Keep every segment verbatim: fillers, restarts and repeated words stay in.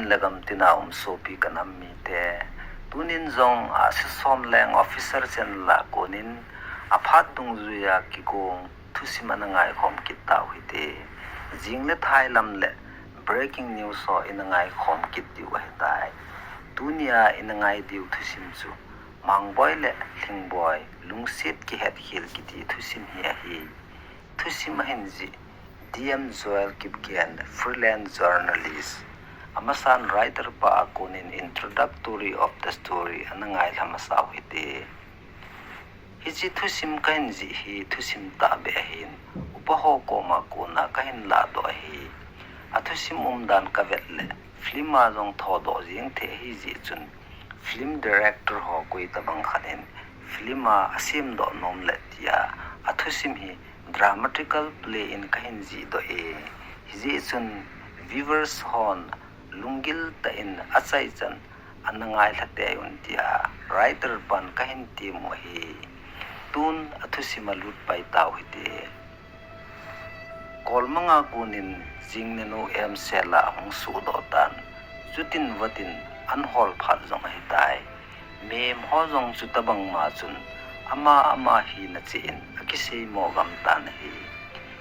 le gam tina um sopi kanam mite, tunin jong Ahsi Somleng officer channel a konin aphat dungjuia kigong thusim ana ngaikhom kit tau hite. Jing le thailam le breaking news ho ina ngaikhom kit diu ahitai. Tunia ina ngai diu thusim chu Mangboi le Lhingboi lungset kihetkhel kiti thusim hi ahi. Thusim ahin jih D M Joel Kipgen, freelance journalist, amasan writer pa a konin introductory of the story ana ngailha masau hite. Hiche thusim kahin jih hi thusim tahbeh ahin, upa ho koma kona kahin lahdoh ahi. Athusim umdan kavet le film a jong thodoh jeng thei ahijeh chun film director ho koi tabang khat in film a asemdoh nom le tia athusim hi dramatical play in kahin jihdoh e. Hijeh chun viewers hon lunggil tah in achaichan ana ngailha tei un tia writer pan kahin temu ahi. Tun athusim a lut pai tau hite. Kolmanga konin jingnenu emsel a hung suhdoh tan, chutin vatin an hol phat jong ahitai. Mihem ho jong chutabang ma chun ama ama hina cheh in akiseimo gam tan ahi.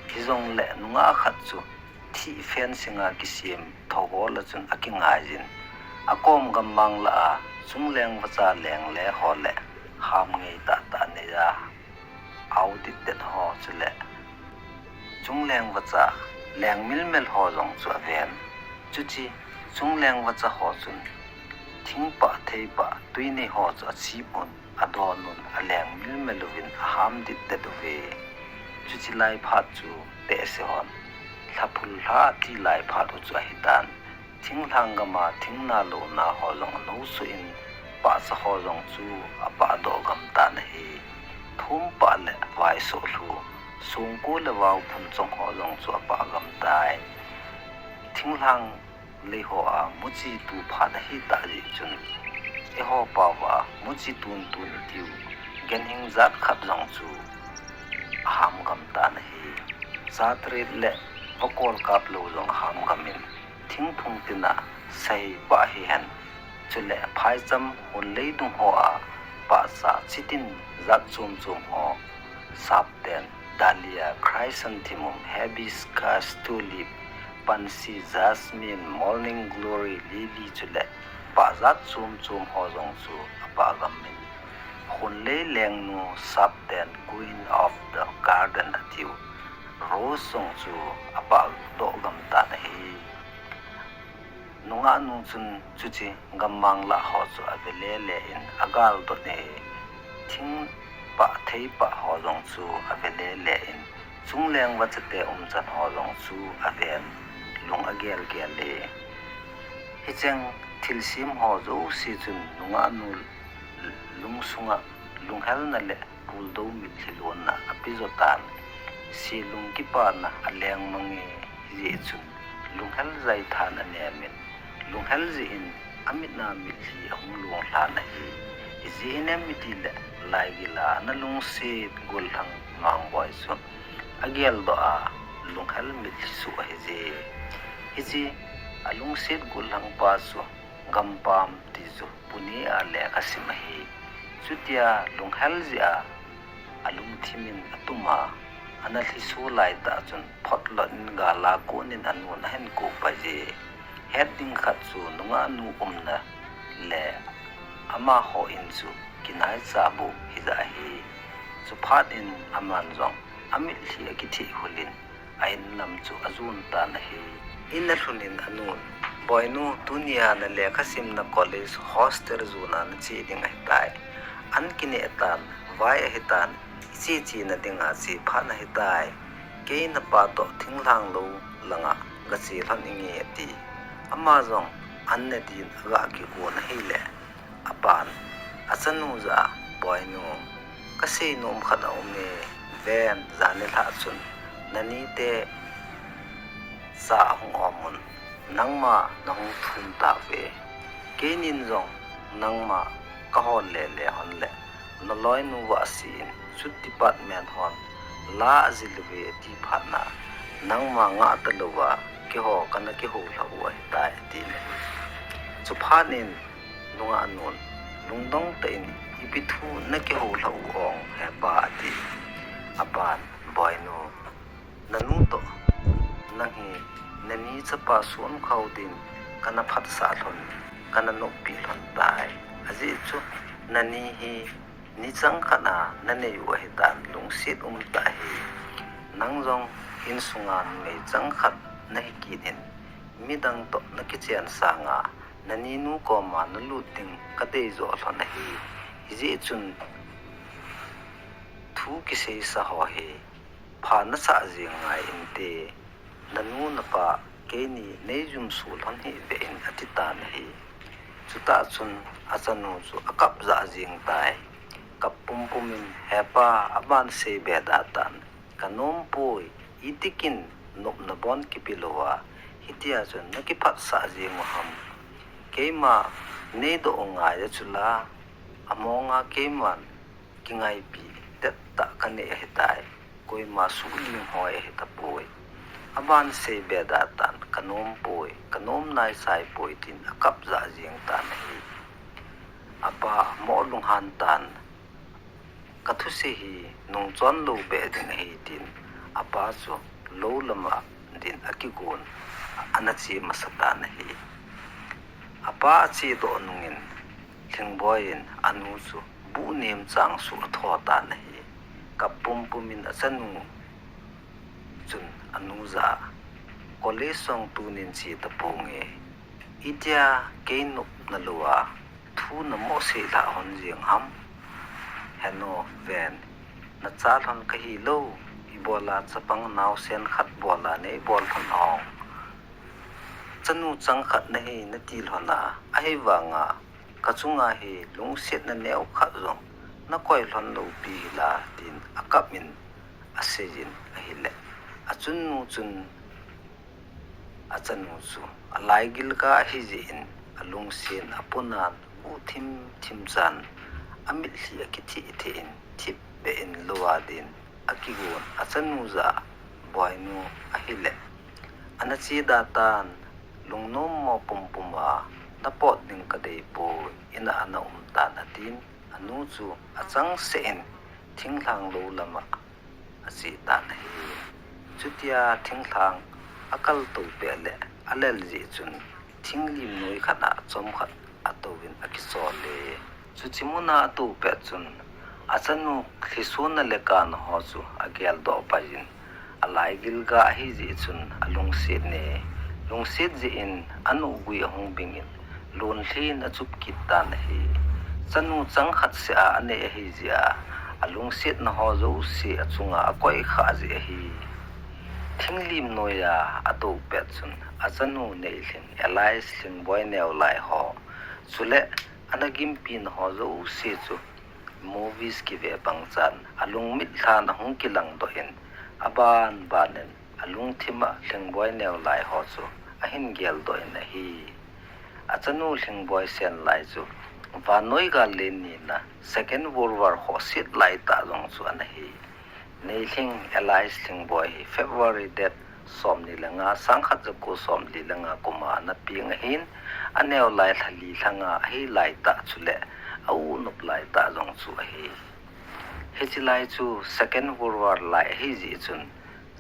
Hijongle nungah khat chu thih fencing a kisem thouhol a chun akingaiyin, akom gammang lah a chungleng vacha lengle ho le ham ngei tahtah neija au ditdet ho chule chungleng vacha leng milmel ho jong chu aven. Chuche chungleng vacha ho chun thingpah theipah tuinei ho chu achip un, adon un, aleng milmel uvin aham ditdet uve. Chuche lai phat chu tehse hon lhaphul lha ati lai phat u chu ahitan. Thinglhang gam a thingna lona ho jong anou suh in, pahcha ho jong chu apahdoh gam tan ahi. Thumpah le vaisoh lhu, songko le vaophun chong ho jong chu apah gam tai. Thinglhang lei ho a muchi tu phat ahitah jeh chun, eiho pao a muchi tuntun itiu ganhing jat khat jong chu aham gam tan ahi. Cha tret le vakol kap lou jong aham gam in, thingphung tina sei pah hihen, chule phaicham hun leidung ho a pahcha chitin jat chom chom ho, sapten, dahlia, chrysanthemum, hibiscus, tulip, pansy, jasmine, morning glory, lily chule pah jat chom chom ho jong chu apah gam in, hun lei lengnu, sapten, queen of the garden atiu rose jong chu apahdoh gam tan ahi. Nungahnu chun chuche gammang lah ho chu ave lele in agaldoh e. Thingpah theipah ho jong chu ave lele in, chungleng vachate umchan ho jong chu aven, lung agelgel e. Hicheng thilsem ho jouse chun nungahnu lungsunga lunghelna le puldou mitlhi lonna apejo tan. Selung kipana aleng mange, hijeh chun lunghel jaithan anemin, lunghel jeh in amitna mitlhi ahung long lhan ahi. Ijeh inem itile laigil a ana lungset gollhang Mangboi chu ageldoh a lunghel mitlhi suh ahije. Hiche alungset gollhang pa chu Gampam ti chu Pune a lekha sim ahi. Chutia lunghel jeh a alungthimin atuma, ana lhiso laitah chun photlot in gala konin anun ahin kopaije. Het ding khat chu nungahnu umna le amaho in chu kinaicha bou hija ahi. Chuphat in aman jong amitlhi akithehhul in a-in lam chu ajon tan ahi. In alhun in anun, Boinu, tunia nalekha simna college hostel jona nache ding ahitai. An kineh tan, vai ahitan, iche chena dinga che phat nahitai. Kei napa toh thinglhang lou langa gache lhon inge, ati. Ama jong an ne din aga kigon ahile, apan achanu jah a, Boinu, kasei nom khat aume, ven, janilhah chun nanite cha ahung omun, nangma nahung thum tauve. Keinin jong nangma kahol lele hon le, naloinu Vahsi in chut department hon la ajil uve ati phatna, nangma ngah talouva keiho kana kihoulhah u ahitai, atin ahi. Chuphat in nungah nun lungdong tah in, "Ipi thu nakihou lhah u ong, hepa?" ati. Apan, "Boinu, nanu toh nang hi nani chapa sumkhao din kana phatsah lhon, kana noppi lhon tai. Ajeh chu nani hi ni chang khat a nanei u ahitan, lungset umtah ahi. Nang jong insunga numei chang khat nahi kit in, midang toh nakichen sanga naninu koma nalut ding kadei jo lhon ahi. Hijeh chun thu kiseisa ho hi pha nasah jeng ngai inte, nanu napa keini neijumso lhon hih beh in," ati tan ahi. Chutah chun achanu chu akap jah jeng tai. Kap pumpum in, "Hepa, aban seibe da tan, kanom poi, itikin nopna bon kipe louva hitia chun nakiphatsah jeng u ham? Keima neidoh u ngai a chu la, amonga keiman kingaipi tettah kanei ahitai, koima suhling hoi ahitapoi. Aban seibe da tan, kanom poi, kanom naisai poi," tin akap jah jeng tan ahi. Apa mo lunghan tan, "Kathusei hi nungchon lou beh ding ahi," tin apa chu lou lama din akigon ana che masa tan ahi. Apa ache doh nungin Lhingboi in anu chu buh nem chang suh atho tan ahi. Kap pumpum in achanu chun anu jah a, "College jong tunin che taponge, itia kei nopna louva thu namo sei lhah hon jeng ham? Heno ven, nacha lhon kahi lou, ibola chapang naosen khat bola neibol lhon ong? Chanu chang khat nahi nati lhon a, ahivanga kachunga hi lungsetna neo khat jong nakoi lhon lou pi hila," tin akap in asei jin ahile, achanu chun achanu chu alaigil ga ahi jeh in alungsen aponan u thim thim chan amitlhi akitheh theh in thip beh in lou a din akigon achanu jah a, "Boinu, ahile ana che da tan, lungnom mo pumpum a napot ding kadei poi, ina ana um tan," atin anu chu achangseh in thinglhang lou lama ache tan ahi. Chutia thinglhang akal to peh le alel jeh chun thinglim noi khat a chomkhat atouvin akichol e. Chuche muna atou pet chun achanu lhisona le kana ho chu ageldoh pai in, alaigil ga ahi jeh chun alungset ne. Lungset jeh in anu gui ahung bing in, lonlhin achup kit tan ahi. Chanu chang khat seh a anei ahi jeh a, alungsetna ho jouse achunga akoi khah jeh ahi. Thinglim noi a atou pet chun achanu Neilhing, alias Lhingboi Neolai ho, chule ana gimpina ho jouse chu movies kive bang chan alungmit lhan ahung kilang doh in, aban ban in alungthim a Lhingboi Neolai ho chu ahin geldoh in ahi. Achanu Lhingboi Senlai chu vannoi gal len nina Second World War khohset lai tah jong chu ana hi. Neilhing alias Lhingboi hi February date somni le nga, sangkhat jako somli le nga kuma ana peng ahin, aneolai lhali lhanga ahi lai tah chule a-u nop lai tah jong chu ahi. Hiche lai chu Second World War lai ahi jeh chun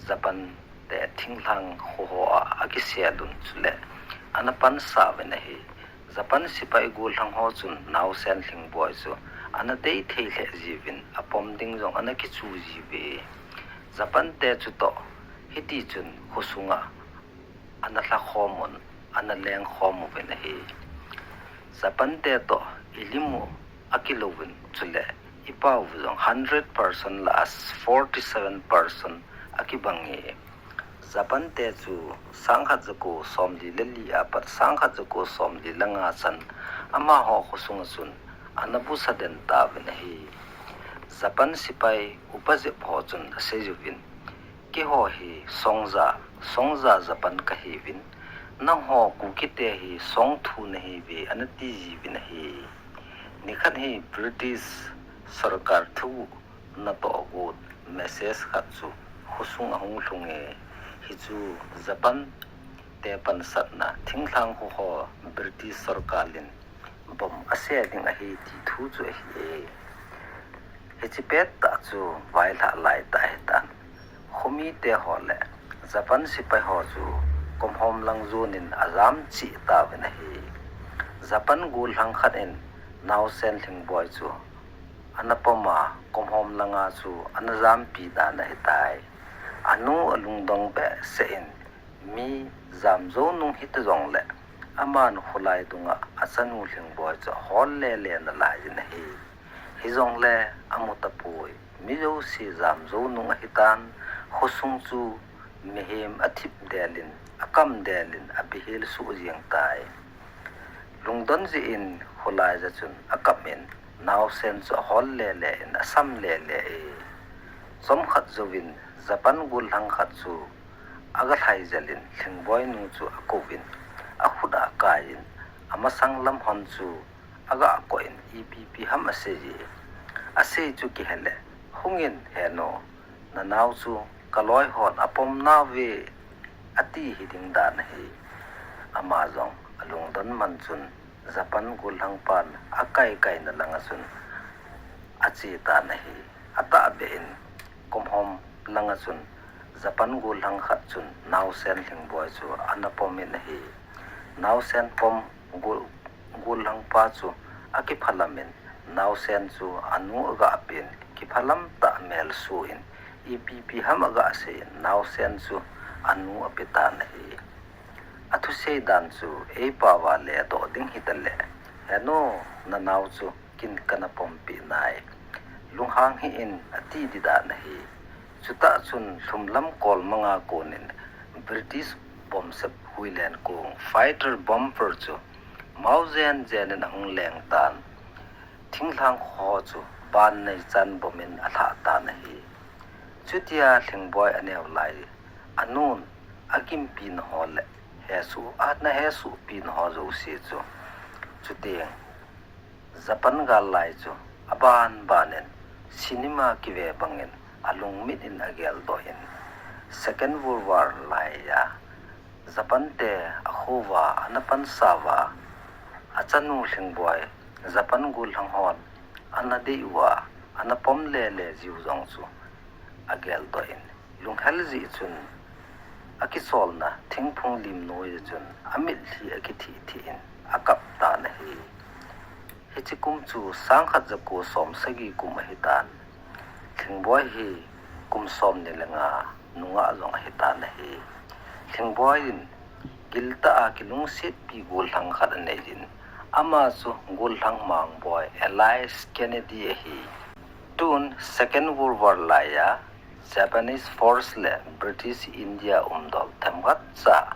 Japan te thinglhang kho ho a akisel un chule ana pansah uvin ahi. Japan sepai gollhang ho chun naosen Lhingboi chu ana dei thei lheh jiuvin, apom ding jong ana kichu jiuve. Japan te chutoh hiti chun khosunga ana lhakhom un, ana lengkhom uvin ahi. Japan te toh ilim u akilouvin chule ipao u jong hundred percent lah a forty seven percent akibang e. Japan te chu sangkhat jako somli le li apat sangkhat jako somli le nga chan amaho khosunga chun ana busa den tauvin ahi. Japan sepai upa jep ho chun asei jiuvin, keiho hi Songja, Songja Japan kahiuvin, nangho Kuki te hi Songthu nahiuve ana ti jiuvin ahi. Nikhat hi British sorkar thu natoh got message khat chu khosung ahung lhung e, hichu Japan te pansatna thinglhang kho ho British sorkar in bomb ase ding ahi ti thu chu ahi e. Hiche pettah chu vailhah laitah ahitan. Khomite ho le Japan sepai ho chu komhom lang jon in ajam cheh tauvin ahi. Japan gollhang khat in naosen Lhingboi chu ana pom a, komhom langa chu ana jampi dan ahitai. Anu alungdong behseh in, mi jamjou nung hita jongle, aman kholai dunga achanu Lhingboi chu ahol lele nalaiyin ahi. Hijongle amu tapoi, mi jouse jamjou nung ahitan, khosung chu mihem athip del in, akam del in, abihel suh jeng tai. Lungdon jeh in kholai ja chun akap in, naosen chu ahol lele in asam lele e. Chomkhat jouvin Japan gollhang khat chu aga lhai jel in Lhingboi nu chu akouvin, akhut a akaiyin, amasang lam hon chu aga koh in ipi ipi ham aseiye. Asei chu kihele, hungin henu, nanao chu kaloi hon apom nauve, ati hiding dan ahi. Ama jong alungdon man chun Japan gollhang pan akai kaina langa chun ache tan ahi. Atahbeh in komhom langa chun Japan gollhang khat chun naosen Lhingboi chu ana pom in ahi. Naosen pom gol, gollhang pa chu akiphalam in, naosen chu anu aga pen, kiphalam tah melso in, ipi ipi ham aga sei in, naosen chu anu ape tan ahi. Athusei dan chu eipao va ledoh ding hitale, henu, nanao chu kin kana pompeh nai, lunghang hih in, ati ding dan ahi. Chutah chun lhumlam kol manga konin British bomsep Huilen kong fighter bomber chu mao jen jen in ahung leng tan, thinglhang kho chu ban neichan bomb in alhah tan ahi. Chutia Lhingboi aneo lai, anun agimpina ho le hesoh, ana hesohpina ho jouse chu, chuteng Japan gal lai chu aban ban in cinema kive bangin alungmit in ageldoh in, Second World War laiya Japan te akhouva ana pansauva, achanu Lhingboi Japan gollhang hon ana dei uva ana pom lele jiu jong chu ageldoh in, lunghel jeh chun akicholna thingphung lim noiya chun amitlhi akithih thih in akap tan ahi. Hiche kum chu sangkhat jako somsagi kum ahitan. Lhingboi hi kum somni le nga nungah jong ahitan ahi. Lhingboi in giltah a kilungsetpi gollhang khat aneiyin, ama chu gollhang mangboi Elias Kennedy ahi. Tun Second World War laiya Japanese force le British India umdol themkhat cha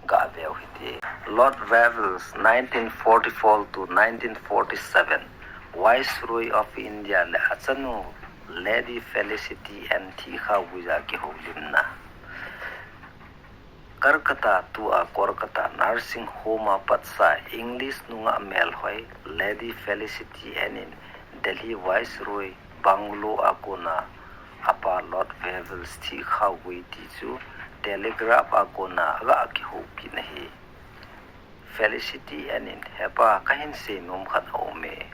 gaveu hite. Lord Wavell, nineteen forty-four to nineteen forty-seven, Viceroy of India le achanu Lady Felicity Ann Thikhauguija kihoulimna. Calcutta tua Kolkata nursing home a patsa English nungah melhoi Lady Felicity Ann in Delhi Viceroy bungalow a kona apa Lord Wavell Thikhauguija ti chu telegraph a kona aga kihoupin ahi. Felicity Ann in, hepa, kahin seinom khat aume.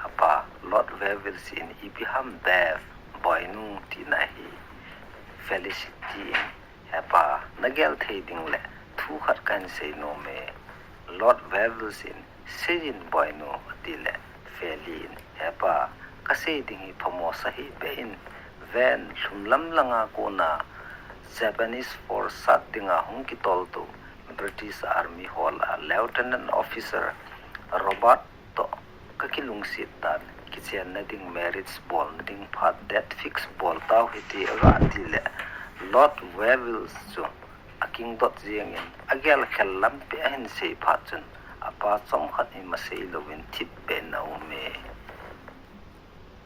Apa Lord Wavell in, ipi ham Bev, boinu, tina ahi. Felicity in, hepa, nagel thei ding le thu khat kahin seinom e. Lord Wavell in, seijin boinu, atile Feli in, hepa, kasei ding hi phamo sahih beh in, ven lhumlam langa kona Japanese force sat dinga hung kitoltu British Army hol a Lieutenant Officer Robert toh kakilungset tan, kichenna ding marriage bolna ding phat date fix bol tau hite aga tile, Lord Wavell chu akingdot jengin, agel khel lampi ahin sei phat chun, apa chomkhat hi masei louvin thipbeh in aume.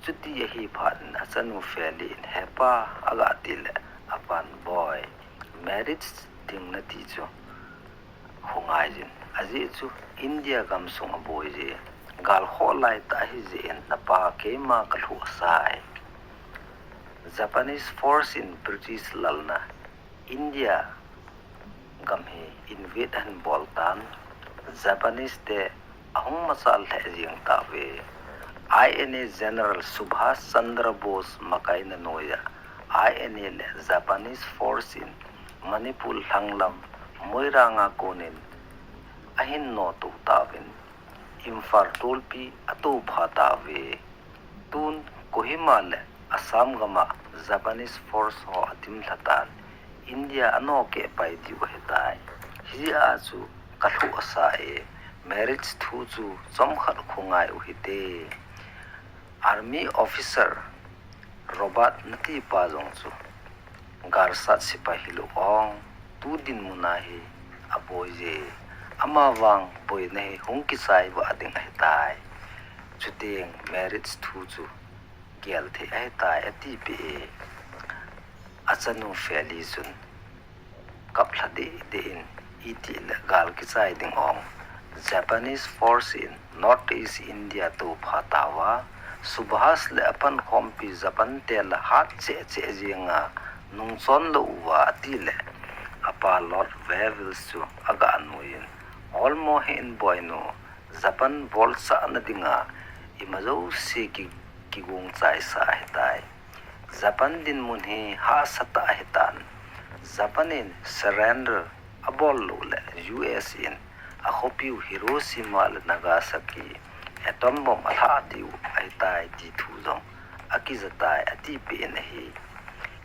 Chuti ahi phat in achanu Feli in, hepa, aga tile, apan, boi, marriage ding nati chu khongai jin, ajeh chu India gamsung aboije, gal khoh laitah ahijeh in napa keima kalhuh asai. Japanese force in British lalna India gam hi invade ahin bol tan, Japanese te ahung machal lheh jeng tauve. I N A General Subhas Chandra Bose makaina noiya I N A le Japanese force in Manipur lhanglam Moirang a konin ahin notou tauvin, Imphal tolpi atoupha tauve. Tun Kohima le Assam gama Japanese force ho adimlha tan, India anoke pai diu ahitai. Hijeh a chu kalhu asa e, marriage thu chu chomkhat khongai u hite. Army officer Robert natipa jong chu galsat sepai hilou ong, tu dinmun a hi aboi je. Amavang boina hi hung kichai vah ding ahitai. Chuteng marriage thu chu gel thei ahitai atipeh e. Achanu Feli chun kaplha dehdeh in, itih le gal kichai ding ong, Japanese force in North East India toupha tauva, Subhas le apankhompi Japan te la hat cheh cheh jenga nungchon lou uva atile, apa Lord Wavell chu aga anui in, Olmo hih in boinu, Japan bolsahna dinga ima jouse ki, kigong chaisa ahitai. Japan dinmun hi hahsatah ahitan, Japan in surrender abol lou le U S in akhopiu Hiroshima le Nagasaki atom bomb alhah diu ahitai ti thu jong akijatai atipeh in ahi.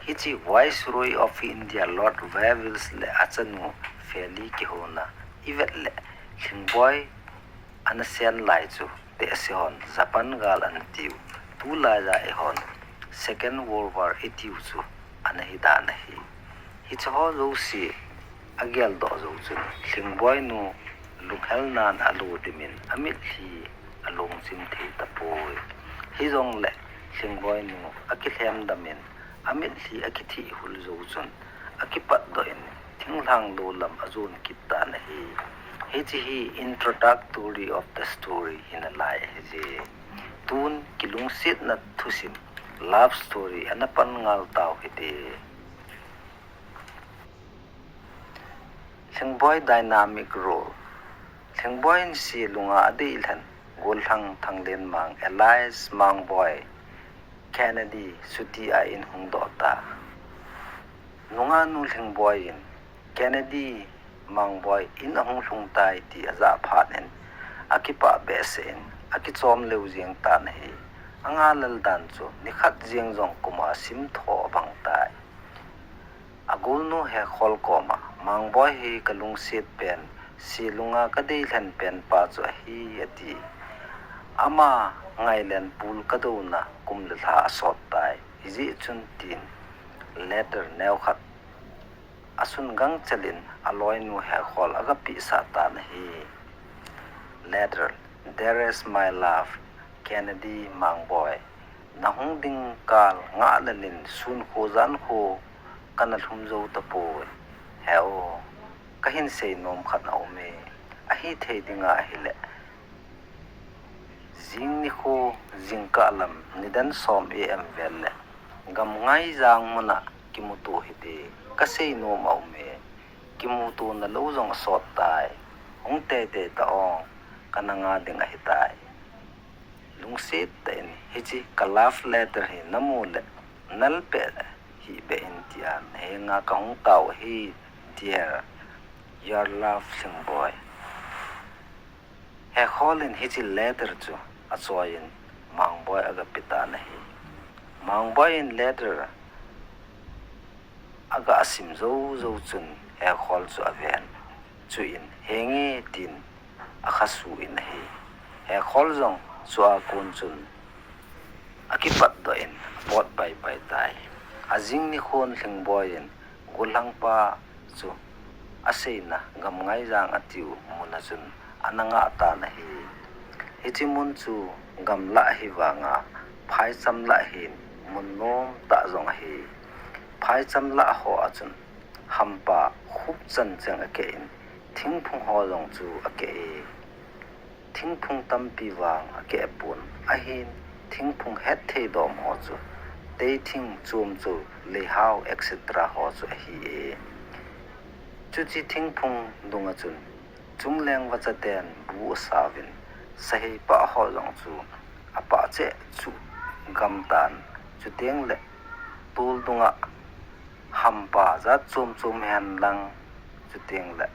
Hiche Viceroy of India Lord Wavell le achanu Feli kihona ivet le, Lhingboi ana sen lai chu tehse hon Japan gal ana tiu, tulaiya eihon Second World War itiu chu ana hidan ahi. Hicheho jouse ageldoh jou chun Lhingboinu lunghelnan alo dimin amitlhi alongchim thei tapoi. Hijongle Lhingboinu akilhem damin amitlhi akithihhul jou chun akipatdoh in thinglhang lou lam ajon kit tan ahi. Hiche hi introductory of the story hinalai ahije. Tun kilungsetna thusim, love story ana pan ngal tau hite. Lhingboi dynamic role. Lhingboi in se lunga adeilhen, gollhang Thanglenmang alias Mangboi, Kennedy chuti a in hungdoh ta. Nunganu Lhingboi in Kennedy Mangboi in ahung lhung tai ti ajah phat in akipah behseh in akichom leu jeng tan ahi. Anga lal dan chu nikhat jeng jong kuma simtho abang tai. Agolnu Hekhol koma, Mangboi hi kalungset pen, se lunga kadeilhen pen pa chu ahi, ati. Ama ngailen pul kadouna kum le lha asot tai. Hijeh chun tin, letter neokhat asun gangchel in aloinu Hekhol agapehsah tan ahi. Letter, Dearest my love, Kennedy Mangboi. Nahung ding kal ngah lel in sun kho jan kho kana lhum jou tapoi. He o, kahin sei nom khat aume. Ahithei dinga ahile, jing nikho jingkah lam nidan som A M vel le Gamngaijang muna kimuto hite, kasei nom aume. Kimutona lou jong asot tai. Hung teitei ta o, kana nga ding ahitai. Lungset tah in hiche ka love letter hi namu le nalpeh hih beh in tia nahenga kahung tao ahi, dear, your love, Lhingboi. Hekhol in hiche letter chu achoiyin Mangboi agape tan ahi. Mangboi in letter aga asim jou jou chun Hekhol chu aven. Chuin, henge, tin akhasuh in ahi. Hekhol jong chua kon chun akipatdoh in apot paipai tai. Ajing nikhon Lhingboi in gollhangpa chu aseina Gamngaijang atiu muna chun ana ngah tan ahi. Hiche mun chu gamlah ahi vanga phaicham lah hin mun nomtah jong ahi. Phaicham lah ho a chun hampa khup chan cheng akeh in thingphung ho jong chu akeh e. Thingphung tampi vang akeh pon ahin, thingphung hetthei dom ho chu teithing, chomcho, leihao, et cetera ho chu ahi e. Chuche thingphung dunga chun chungleng vachaten bu asauvin, sahei pah ho jong chu apah cheh chu gamtan, chutengle tol dunga hampa jat chom chom hen lang, chutengle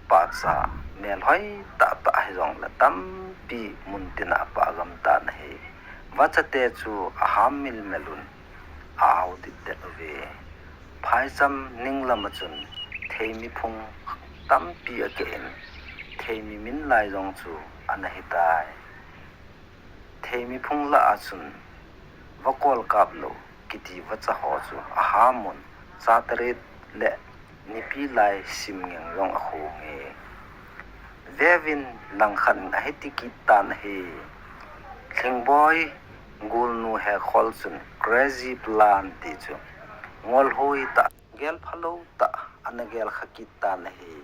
pahcha melhoi tahtah hijongle tampi muntina apah gamtan ahi. Vachate chu aham milmel un, a-au ditdet uve. Phaicham ning lama chun theimi phung tampi akeh in, theimi min lai jong chu ana hitai. Theimi phung lah a chun vakol kap lou kiti vacha ho chu aham un, cha tarit le nipi lai simngeng jong akhong e. Veuvin, langkhat in ahiti kit tan ahi. Lhingboi golnu Hekhol chun crazy plan ti chu ngolhoi tah, gel phalou tah ana gelkha kit tan ahi.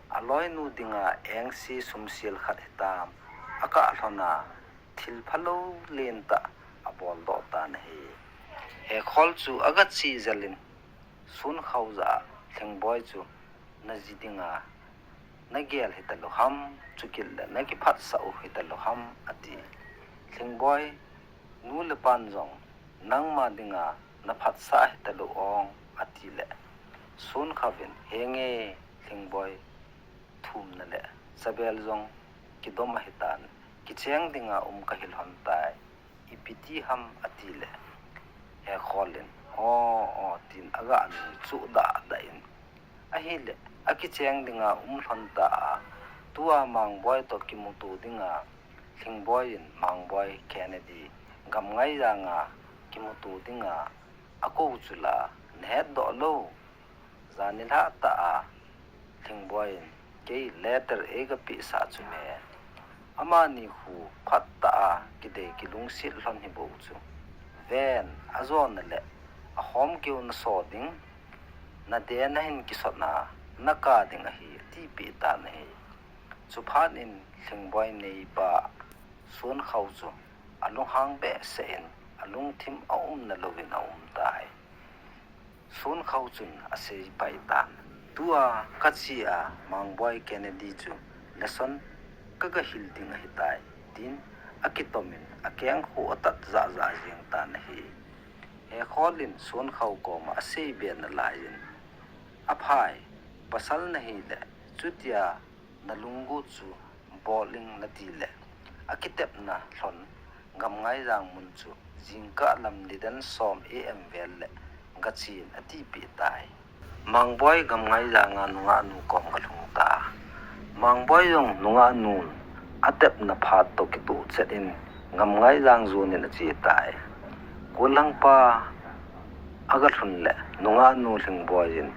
Aloinu dinga engse sumsel khat hitam akah lhona, thil phalou lentah aboldoh tan ahi. Hekhol chu agache jel in, Sonkhao jah a, Lhingboi chu naji dinga nagel hitalou ham, chukit le nakiphatsah u hitalou ham, ati. Lhingboi nu le pan jong nangma dinga naphatsah hitalou ong, atile, Sonkhao vin, henge, Lhingboi thumna le chabel jong kidom ahitan, kicheng dinga um kahi lhon tai, ipi ti ham, atile, Hekhol in, o, o, tin aga nung chuh dahdah in, ahile, akicheng dinga um lhon ta a, tua Mangboi toh kimuto dinga, Lhingboi in Mangboi Kennedy Gamngaijang a kimuto dinga akou chu la nahetdoh lou. Jan nilhah tah a Lhingboi in kei letter eigapehsah chu me, amani khu phatah a kidei kilungset lhon hibou chu ven, ajona le ahom keu naso ding, nade nahin kisotna naka ding ahi, atipeh tan ahi. Chuphat in Lhingboi neipa Sonkhao chu alunghang behseh in, alungthim aumna louvin aumtai. Sonkhao chun aseipai tan, tua kache a Mangboi Kennedy chu lesson kagahil ding ahitai, tin akitomin akengkhu atat jahjah jeng tan ahi. Hekhol in Sonkhao koma aseibe nalaiyin, aphai, pasal nahile, chutia nalunggu chu bol ing natile, akitepna lhon Gamngaijang mun chu jingkah lam nidan som AM vel le gachen atipeh tai. Mangboi Gamngaijang a nungahnu kom galhung ta. Mangboi jong nungahnun atepna phat toh kitoh chet in Gamngaijang jon in achetai. Gollhangpa agalhun le nungahnu Lhingboi in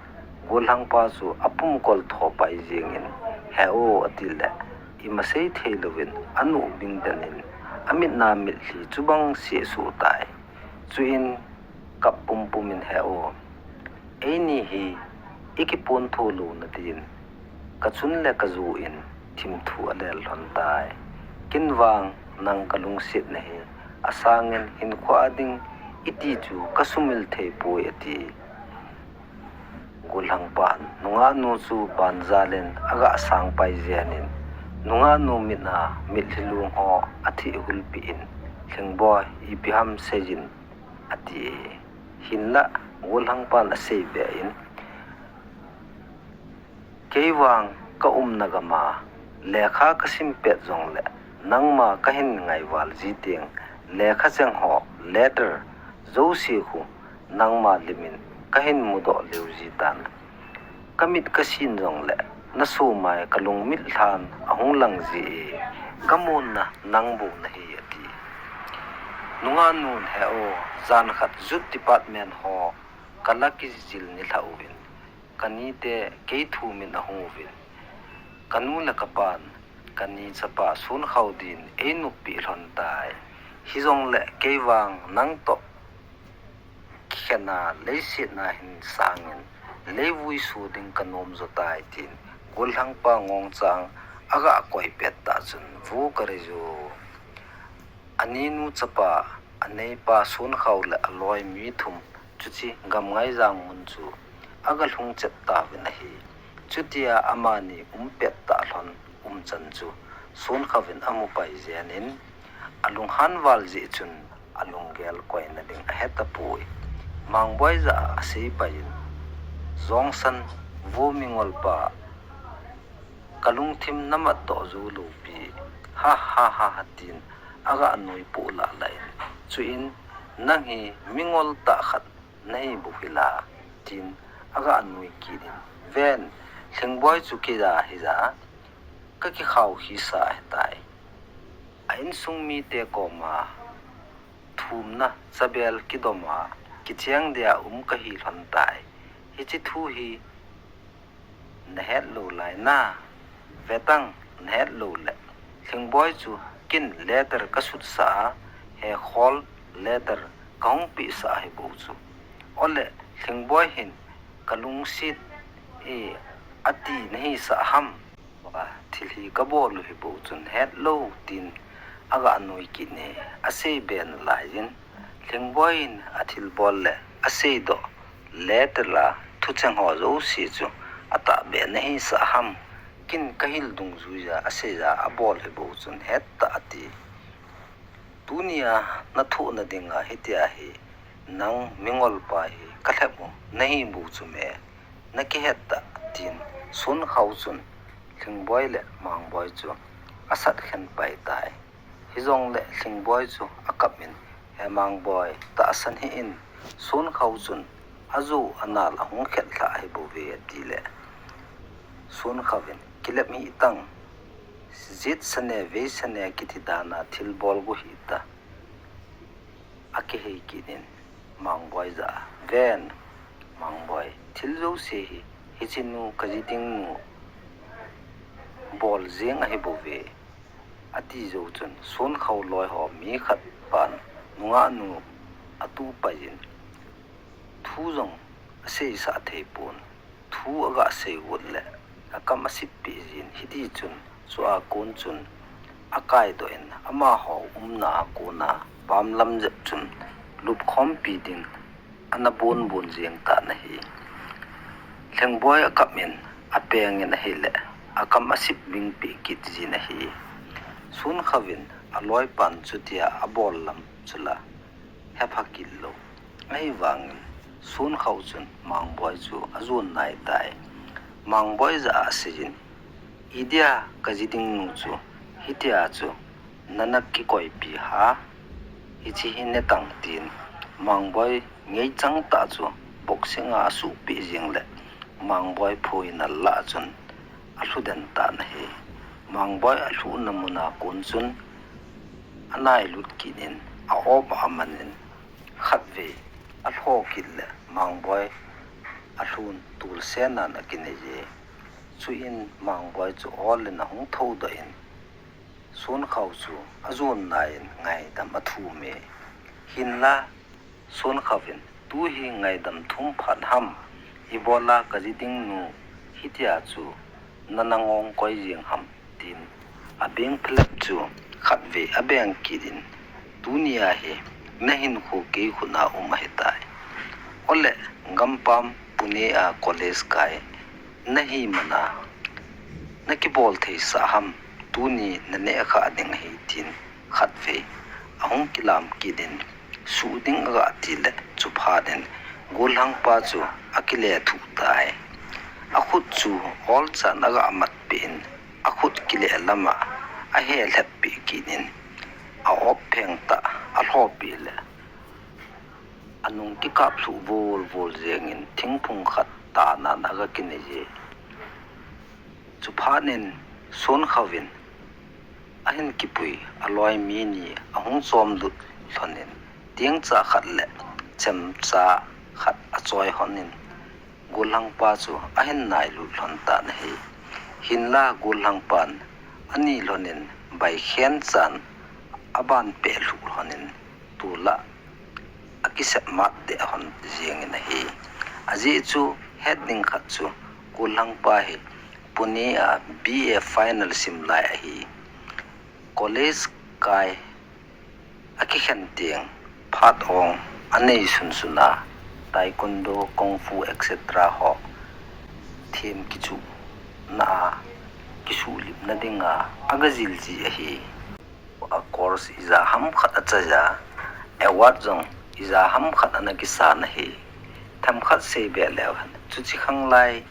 gollhangpa chu apumkol thopai jengin, he o, atile, imasei theilouvin anuh bingden in, amitna mitlhi chubang sehsuh tai. Chuin kap pumpum in, he o, eini hi ikipontho louna tin kachun le kaju in thimthu alel lhon tai. Ken vang nang kalungsetna hi asangin hinkhoa ding iti chu kasumil theipoi, ati. Gollhangpan nungahnu chu banjalin agasangpai jenin, nungahnu mitna mitlhi lung ho athihhulpeh in, Lhingboi, ipi ham seijin, ati. Hinlah gollhangpan aseibe in, kei vang kaumna gama lekha kasimpet jongle nangma kahin ngaival ji teng, lekha cheng ho, letter, jouse khu nangma limin kahin mudoh leuji tan. Kamit kasin jongle nasomai kalungmit lhan ahung langji e, gamonna nangbou nahi, ati. Nungahnun, he o, jan khat Youth Department ho kala kijil nilhah uvin, kanite kei thumin ahung uvin, kanu le kapan kani chapa Sonkhao din einoppi lhon tai. Hijongle kei vang nangtoh kikhenna leisetna hin sangin leivui so ding kanom jotai, tin gollhangpa ngongchang agakoipet tah chun, vo kareiju. Aninu chapa, aneipa Sonkhao le aloi mi thum, chuche Gamngaijang mun chu aga lhung chet tauvin ahi. Chutia amani um pet tah lhon umchan chu Sonkhovin amu pai jenin, alunghan val jeh chun alunggel koina ding ahetapoi. Mangboi jah a asei paiyin, Jongsan, vo mingolpa, kalungthim namat doh jou lou pi, ha ha ha ha, tin aga noi poh lah lah in. Chuin, nang hi mingol tah khat nahi bou hila, tin aga noi kit in. Ven, Lhingboi chu kei a hija, kakikhao khisa ahitai. A insung mite koma thumna chabel kidom a, kicheng dia um kahi lhon tai. Hiche thu hi nahet lou lai na, vetang, nahet lou le. Lhingboi chu kin letter kasutsah a, he khol letter kahung pehsah ahi bou chu. Ole, Lhingboi hin kalungset e, ati nahisah ham. Thil hi kabol u hi bou chun het lou, tin aga noi kit in asei be nalaiyin, Lhingboi in athilbol le aseidoh, letter a thucheng ho jouse chu atahbeh nahisah ham. Kin kahil dungjuiya aseiya abol hi bou chun het tah ati. Tunia nathohna dinga hitia hi nang mingolpa hi kalhep u nahi bou chu me, nakihet tah, tin Sonkhao chun Lhingboi le Mangboi chu asat khen pai tai. Hijongle Lhingboi chu akap in, he Mangboi, tahsan hih in, Sonkhao chun ajo anal ahung khet lhah ahi bouve, atile Sonkhao in, kilep hih tang, jetsane veisane kiti dana thilbol go hih ta, akihei kit in Mangboi jah a, ven, Mangboi, thil jouse hi hiche nu, kaji ding nu bol jeng ahi bouve, ati jou chun Sonkhao loi ho mi khat pan nungah nu atuh paiyin, thu jong aseisah thei pon, thu aga sei got le akam asip peh jin, hiti chun chua kon chun akaidoh in amaho umna a kona pam lam jep chun lupkhompi ding ana bonbon jeng tan ahi. Lhingboi akap in apeng in ahile akam asip vingpeh kit jin ahi. Sonkhao in aloi pan chutia abol lam chula hepha kit lou. Ahivangin Sonkhao chun Mangboi chu ajon nai tai. Mangboi jah a aseiyin, idia kaji ding nu chu hitia chu nana kikoipi ha, hiche hi netang, tin Mangboi ngeichang tah chu boxing a asuhpeh jeng le Mangboi phuina lah chun alhu den tan ahi. Mangboi alhuhna muna kon chun anailut kit in a-op a amanin khatvei alho kit le Mangboi alhun tulsenan akineiye. Chuin Mangboi chu ol in ahung thoudoh in Sonkhao chu ajon nai in ngaidam athume. Hinla Sonkhao in, tuhi ngaidam thum phat ham, ibola kaji ding nu hitia chu nana ngong koi jeng ham, tin abeng phelep chu khatvei abeng kit in, tunia hi nahinkho kei khut a um ahitai. Ole, gampam Pune a college kai nahi mana nakibol theisah ham, tuni naneh khah ding ahi, tin khatvei ahung kilam kit in, suh ding aga tile chuphat in gollhangpa chu akilethuh tai. Akhut chu olchan aga matpeh in, akhut kile lama ahelhep peh kit in, a-op pheng tah alhopeh le anung kikap lhuh volvol jengin thingphung khat tanan aga kineiye. Chuphat in Sonkhao in ahin kipui aloi mi ni ahung chomlut lhonin, tengcha khat le chemcha khat achoi lhonin, gollhangpa chu ahin nailut lhon tan ahi. Hinla gollhangpan ani lhonin baikhen chan aban peh lhuh lhonin, tolah akisep mat deh lhon jengin ahi. Ajeh chu het ding khat chu gollhangpa hi Pune a B A final sim lai ahi. College kai akikhen teng phat ong anei sunsun a, taekwondo, kung fu, et cetera ho them kichuhna a kisuhlipna dinga agajil ji ahi. A course ija ham khat achai a, award jong ija ham khat ana kisan ahi. Themkhat sei be leu hen, chuche khanglai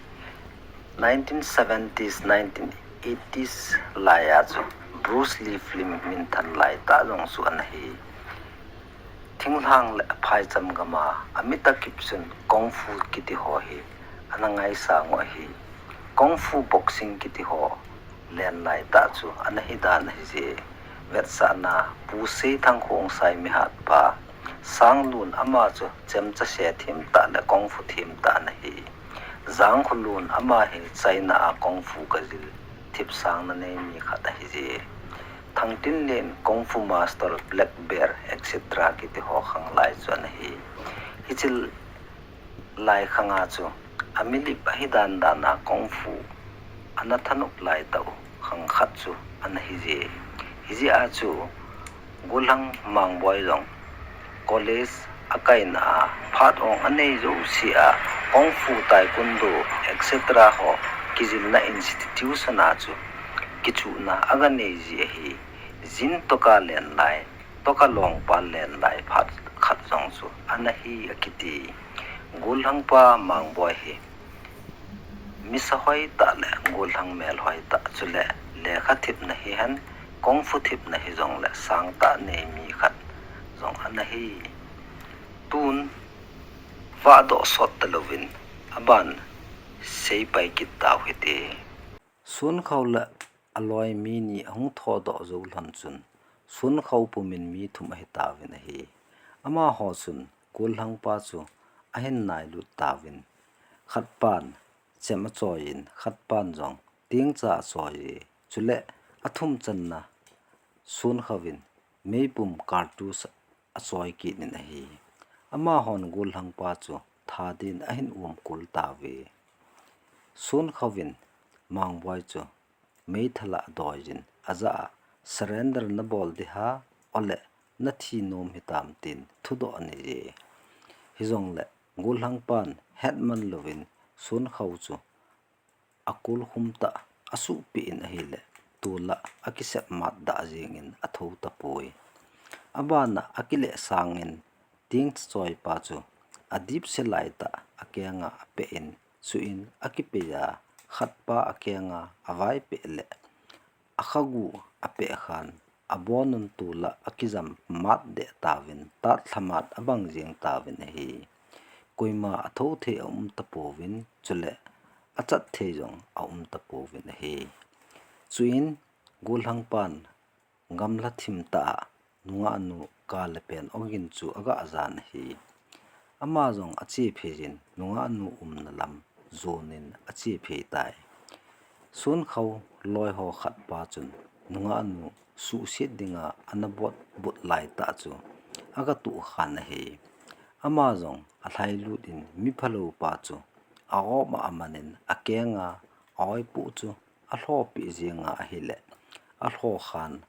nineteen seventies, nineteen eighties lai a chu Bruce Lee film minthan lai tah jong chu ana hi. Thinglhang le phaicham gam a Amitabh Bachchan kung fu kiti ho hi ana ngaisang u ahi. Kung fu boxing kiti ho len lai tah chu ana hi dan ahi je. Vetsahna, Pu Seithang Khongsai Mihat pa, Sanglun, ama chu chemcha se them tah le kung fu them tah ana hi. Jangkholun, ama hi China a kung fu kajil thipsangna nei mi khat ahi je. Thangtinlen, kung fu master, black belt, et cetera kiti ho khanglai chu ana hi. Hiche lai khanga chu amilip ahi dan dan a kung fu ana thanop lai tah u khang khat chu ana hi je. Hijeh a chu Gollhang Mangboi jong college akaina a phat ong anei jouse a kung fu, taekwondo, et cetera ho kijilna institution a chu kichuhna aga nei ji ahi. Jin toka len lai, toka longpa len lai phat khat jong chu ana hi akiti. Gollhangpa Mangboi hi misa hoi tah le gollhang mel hoi tah, chule lekha thipna hihen, kung fu thipna hijongle sangtah nei mi khat jong ana hi. Tun vahdoh sot talouvin aban seipai kit tau hite. Sunkhao le aloi mi ni ahung thodoh jou lhon chun, Sunkhao pumin mi thum ahi tauvin ahi. Amaho chun gollhangpa chu ahin nailut tauvin, khatpan chem achoiyin, khatpan jong tingcha achoiye. Chule athum channa Sunkhao in meipum kartus achoi kit in ahi. Amahon gollhangpa chu tha din ahin umkul tauve. Sunkhao in Mangboi chu meithal a adoiyin, ajah a, "Surrender nabol ding ham, ole nathi nom hitam?" tin thudoh aneiye. Hijongle gollhangpan hetman louvin Sunkhao chu akulkhum tah asuhpeh in ahile, tol'a akisep matdah jengin athou tapoi. Abana akileh sangin tingcha choipa chu adipse laitah akenga apehin, chuin akipeiya khatpa akenga avaipeh le akhagu apeh khan, abonun tol'a akijam matdeh tauvin, tatlhamat abang jeng tauvin ahi. Koima athou thei aum tapouvin, chule achat thei jong aum tapouvin ahi. Chuin gollhangpan gamla thimtah a nungahnu kale pen ogin chu aga jan ahi. Ama jong achepheiyin nungahnu umna lam jonin achephei tai. Sunkhao loiho khatpa chun nungahnu suhset dinga ana botbut laitah chu aga tohkhan ahi. Ama jong alhailut in miphaloupa chu aom a amanin akenga aoipoh chu alhopeh jenga ahile, alhokhan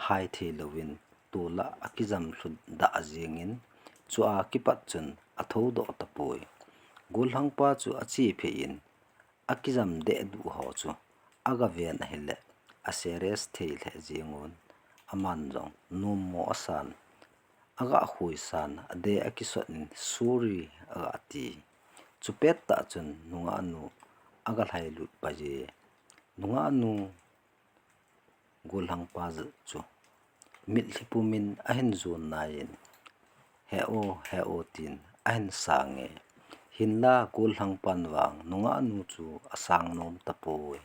haithei louvin tol'a akijam lhutdah jengin, chua kipat chun athoudoh tapoi. Gollhangpa chu achepheiyin akijam dehduh ho chu agaven ahile, aseres thei lheh jengun, aman jong nommo asan, agakhuisan, adeh akisot in, "Sorry," agati. Chupettah chun nungahnu agalhailut paiye. Nungahnu gollhangpa chu mitlhi pumin ahin jon naiyin, "He-o, he-o," tin ahin sange. Hinla gollhangpan vang nungahnu chu asang nom tapoi.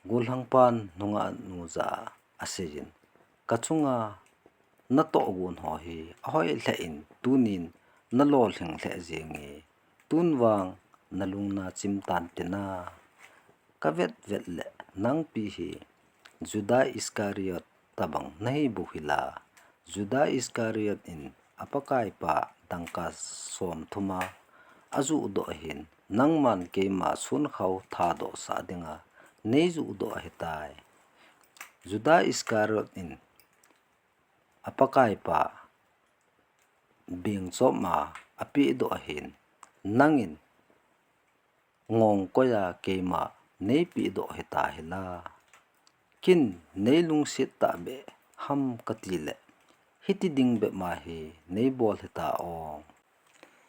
Gollhangpan nungahnu jah a aseiyin, "Kachunga natohgon ho hi ahoilheh in, tunin nalolhing lheh jenge. Tun vang nalung nachim tante na. Kavetvet le nangpi hi Juda Iscariot tabang nahi bou hila. Juda Iscariot in apakaipa dangka somthum a ajuhdoh ahin, nangman keima Sunkhao thadohsah dinga neijuhdoh ahitai. Juda Iscariot in apakaipa bengchom a apehdoh ahin, nangin ngong koiya keima neipehdoh hita hila. Kin neilungset tahbeh ham katile, hiti ding bep ma hi neibol hita o.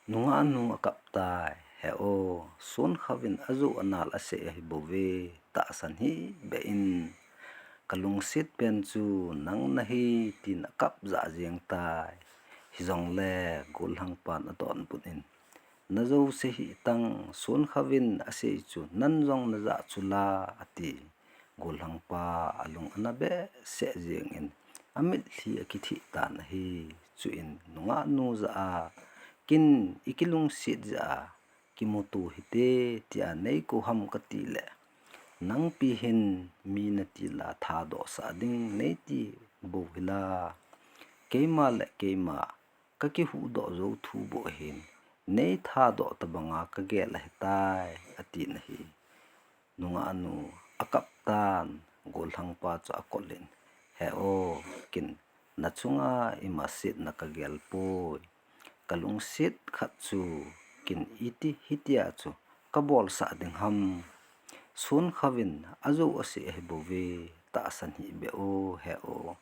Nungahnu akap tai, he o, sonkhouvin ajou anal asei ahibouve, tahsan hih beh in. Kalungset pen chu nang nahi, tin akap jah jeng tai. Hijongle golhangpan adonbut in, najouse hih tang, sonkhouvin asei chu nang jong najah chu la, ati. Golhangpa alung ana behseh jengin, amitlhi akithih tan ahi. Chuin nungahnu jah a, kin ikilungset jeh a kimuto hite, tia neikou ham katile, nangpi hin mi nati la thadohsah ding neiti bou hila. Keima le keima kakihuhdoh jou thu bou hin, neithadoh tobanga kagel ahitai, atin ahi. Nungahnu akap tan, golhangpa chu akollin, he o, kin nachunga imasetna kagelpoi. Kalungset khat chu kin iti hitia chu kabolsah ding ham. Sonkhouvin ajou asei ahibouve, tahsan hih beh o, he o.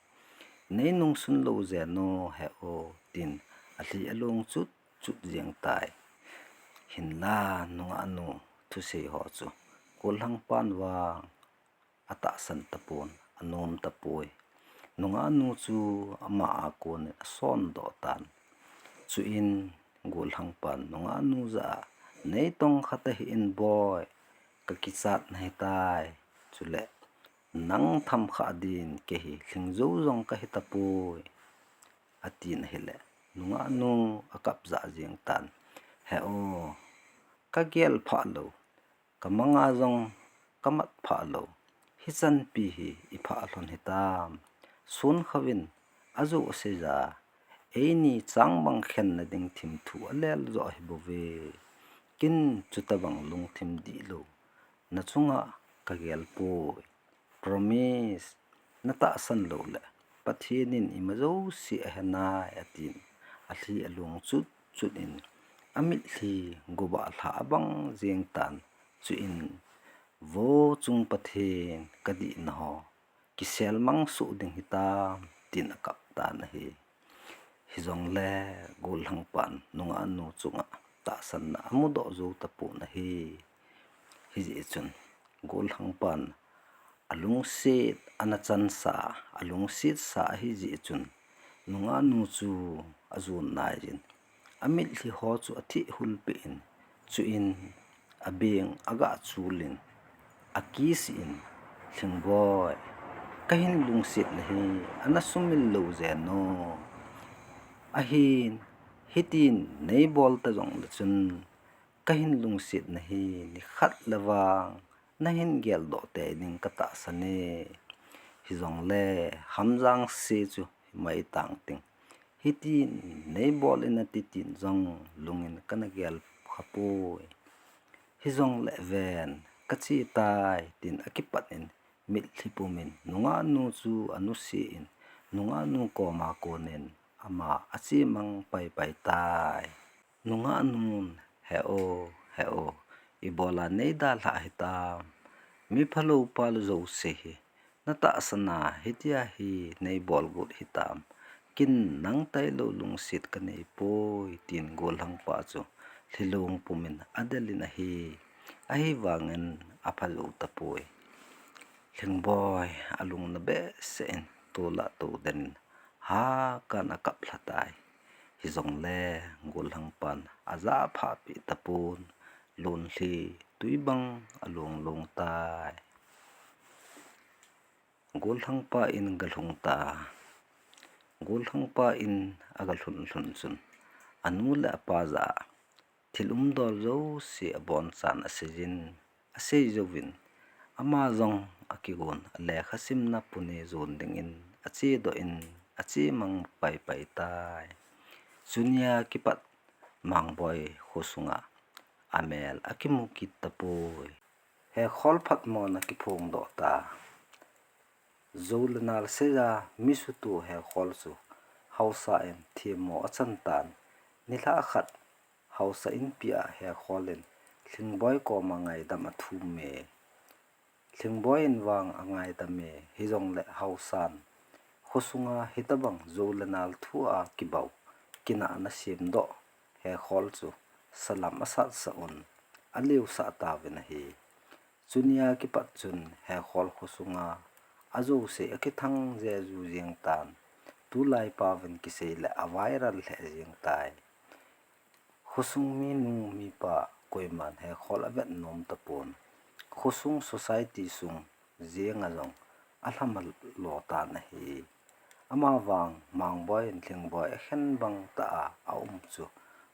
Neinungsun lou jeng o, he o, tin alhi along chutchut jeng tai. Hinla nungahnu thusei ho chu golhangpan vang atahsan tapon, anom tapoi. Nungahnu chu ama a konin asondoh tan. Chuin golhangpan nungahnu jah a, neitongkha tahih in boi, kakichat nahitai. Chule nang thamkhah din kei hi lhingjou jong kahitapoi, atin ahile, nungahnu akap jah jeng tan. He o, kagel phah lou, kamanga jong kamat phah lou, hichanpi hi iphah lhon hitam. Sonkhouvin ajou aseiya, eini changbang khenna ding thimthu alel joh ahibouve. Kin chutobang lungthim dihlou nachunga kagelpoi. Promise, natahsan loule Pathen in ima jouse ahenai, atin alhi along chutchut in, amitlhi gobah lha abang jeng tan. Chuin, Vo chung Pathen, kadihna ho kiselmang soh ding hitam, tin akap tan ahi. Hijongle golhangpan nungahnu chunga tahsanna amudoh jou tapon ahi. Hijeh chun golhangpan alungset ana chansa, alungsetsa ahijeh chun nungahnu chu ajon naijin, amitlhi ho chu athehhulpeh in, chuin abeng agah chulin, akisih in, Lhingboi, kahin lungset nahi, ana sumil lou jeng o. Ahin, hitin neibol ta jongle chun, kahin lungset nahi, nikhat le vang nahin geldoh tei ding katahsan e. Hijongle hamjangse chu himai tang ting, hitin neibol in ati tin jong lungin kana gel khapoi. Hijongle ven, kache tai, tin akipat in mitlhi pumin nungahnu chu anuse in, nungahnu koma konin ama achemang paipai tai. Nungahnun, He o, he o, ibola neidalhah hitam? Miphalou pa jouse hi natahsan a hitia hi neibol got hitam? Kin nang tailou lungset kaneipoi, tin golhangpa chu lhilong pumin adelin ahi. Ahivangin aphajou tapoi. Lhingboi alungna behseh in tolah tou denin hakan akaplha tai. Hijongle golhangpan ajahphahpeh tapon, lonlhi twi bang alonglong tai. Golhangpa in galhung ta. Golhangpa in agalhun lhun chun, anu le apa jah a thil umdol jouse abonchan aseijin, asei jouvin, ama jong akigon, alekha simna Pune jon dingin achedoh in, achemang paipai tai. Chunia kipat Mangboi khosunga amel akimu kit tapoi. Hekhol phatmon akiphongdoh ta. Jou le nal seiya misutu Hekhol chu haosa in themmo achan tan. Nilhah khat Haosa inpi a Hekhol in Lhingboi koma ngaidam athum e. Lhingboi in vang angaidam e, hijongle Haosan khosunga hitabang jou le nal thu a kibau, kinahna semdoh Hekhol chu salam asatsah un, aleusah tauvin ahi. Chunia kipat chun Hekhol khosunga ajouse akithang jeju jeng tan, tulai paovin kisei le aviral lheh jeng tai. Khosung minu mipa koiman Hekhol avet nom tapon. Khosung society sung jenga jong alhamalo tan ahi. Amavang Mangboi in Lhingboi akhen bang tah a aum chu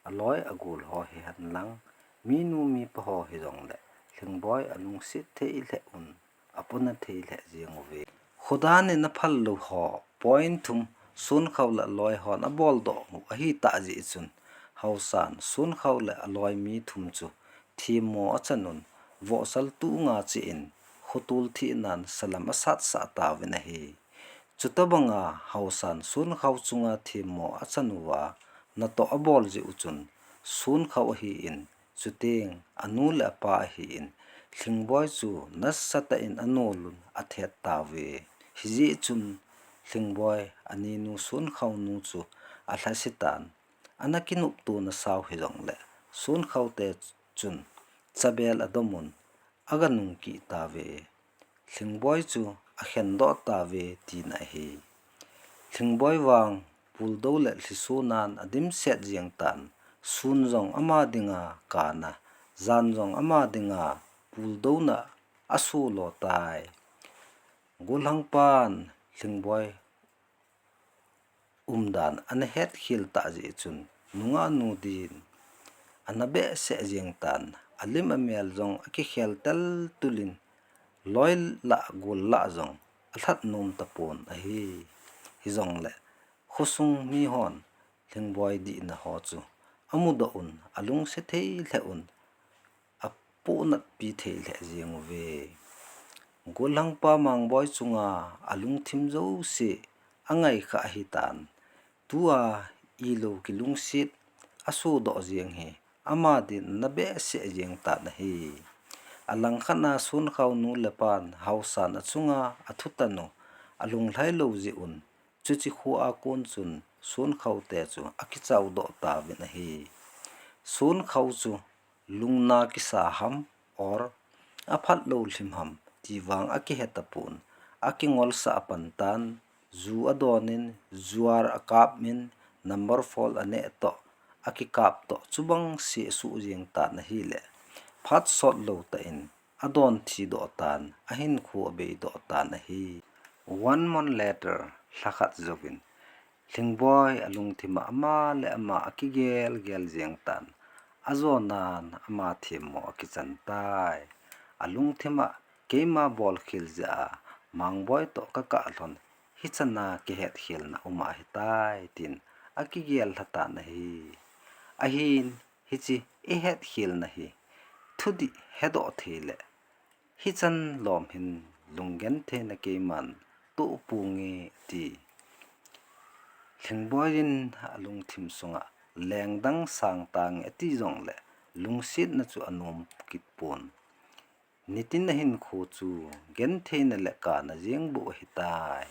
aloi agol ho hihen lang, minu mipa ho hijongle Lhingboi alungset thei lheh un, apona thei lheh jeng uve. Khodan in aphal lou ho point thum Sunkhao le aloi hon aboldoh u ahitah jeh chun, Haosan Sunkhao le aloi mi thum chu themmo achan un, vohsal tu nga cheh in khotol thehnan salam asatsah tauvin ahi. Chutabanga Haosan Sunkhao chunga themmo achan uva natoh abol jeh u chun, Sunkhao ahin, chuteng anu le apa ahin, Lhingboi chu nasatah in anol un athet tauve. Hijeh chun Lhingboi aninu Sunkhao nu chu alhase tan, ana kinoptona sao hijongle Sunkhao te chun chabel adom un, aga nungkih tauve. Lhingboi chu akhendoh tauve tina ahi. Lhingboi vang puldou le lhisonan adimset jeng tan, sun jong ama dinga kana, jan jong ama dinga puldouna aso lo tai. Golhangpan Lhingboi umdan ana hetkhel tah jeh chun, nungah nu din ana behseh jeng tan, alim amel jong akikhel teltul in, loi lah gol lah jong alhat nom tapon ahi. Hijongle khosung mihon Lhingboi dihna ho chu amudoh un, alungse thei lheh un, apohnatpi thei lheh jeng uve. Golhangpa Mangboi chunga alungthim jouse angaikhah ahitan, tua ilou kilungset asodoh jeng hi ama din ana behseh jeng tan ahi. Alangkhat a Sunkhao nu le pan Haosan achunga athutan u alunglhai lou jeh un, chuche khoa kon chun Sunkhao te chu akichaodoh tauvin ahi. Sunkhao chu lungna kisa ham or aphat lou lhim ham ti vang akihe tapon, akingolsah pan tan, ju adon in, juar akap in, number four aneh toh, akikap toh, chubang seh suh jeng tan ahile, phat sot lou tah in adon thidoh tan, ahinkho abeidoh tan ahi. One month later, lhakhat jouvin, Lhingboi alungthim a ama le ama akigel gel jeng tan, ajonan ama themmo akichan tai. Alungthim a keima bolkhel jeh a Mangboi toh kakah lhon, hichan a kihetkhelna um ahitai, tin akigel lha tan ahi. Ahin, hiche ihetkhelna hi thudih hedoh thei le hichan lom hin lunggentheina keiman toh ponge, ati. Lhingboi in alungthim sunga lengdang sangtange ati jongle lungsetna chu anom kit pon. Nitin ahinkho chu gentheina le kana jeng bou ahitai.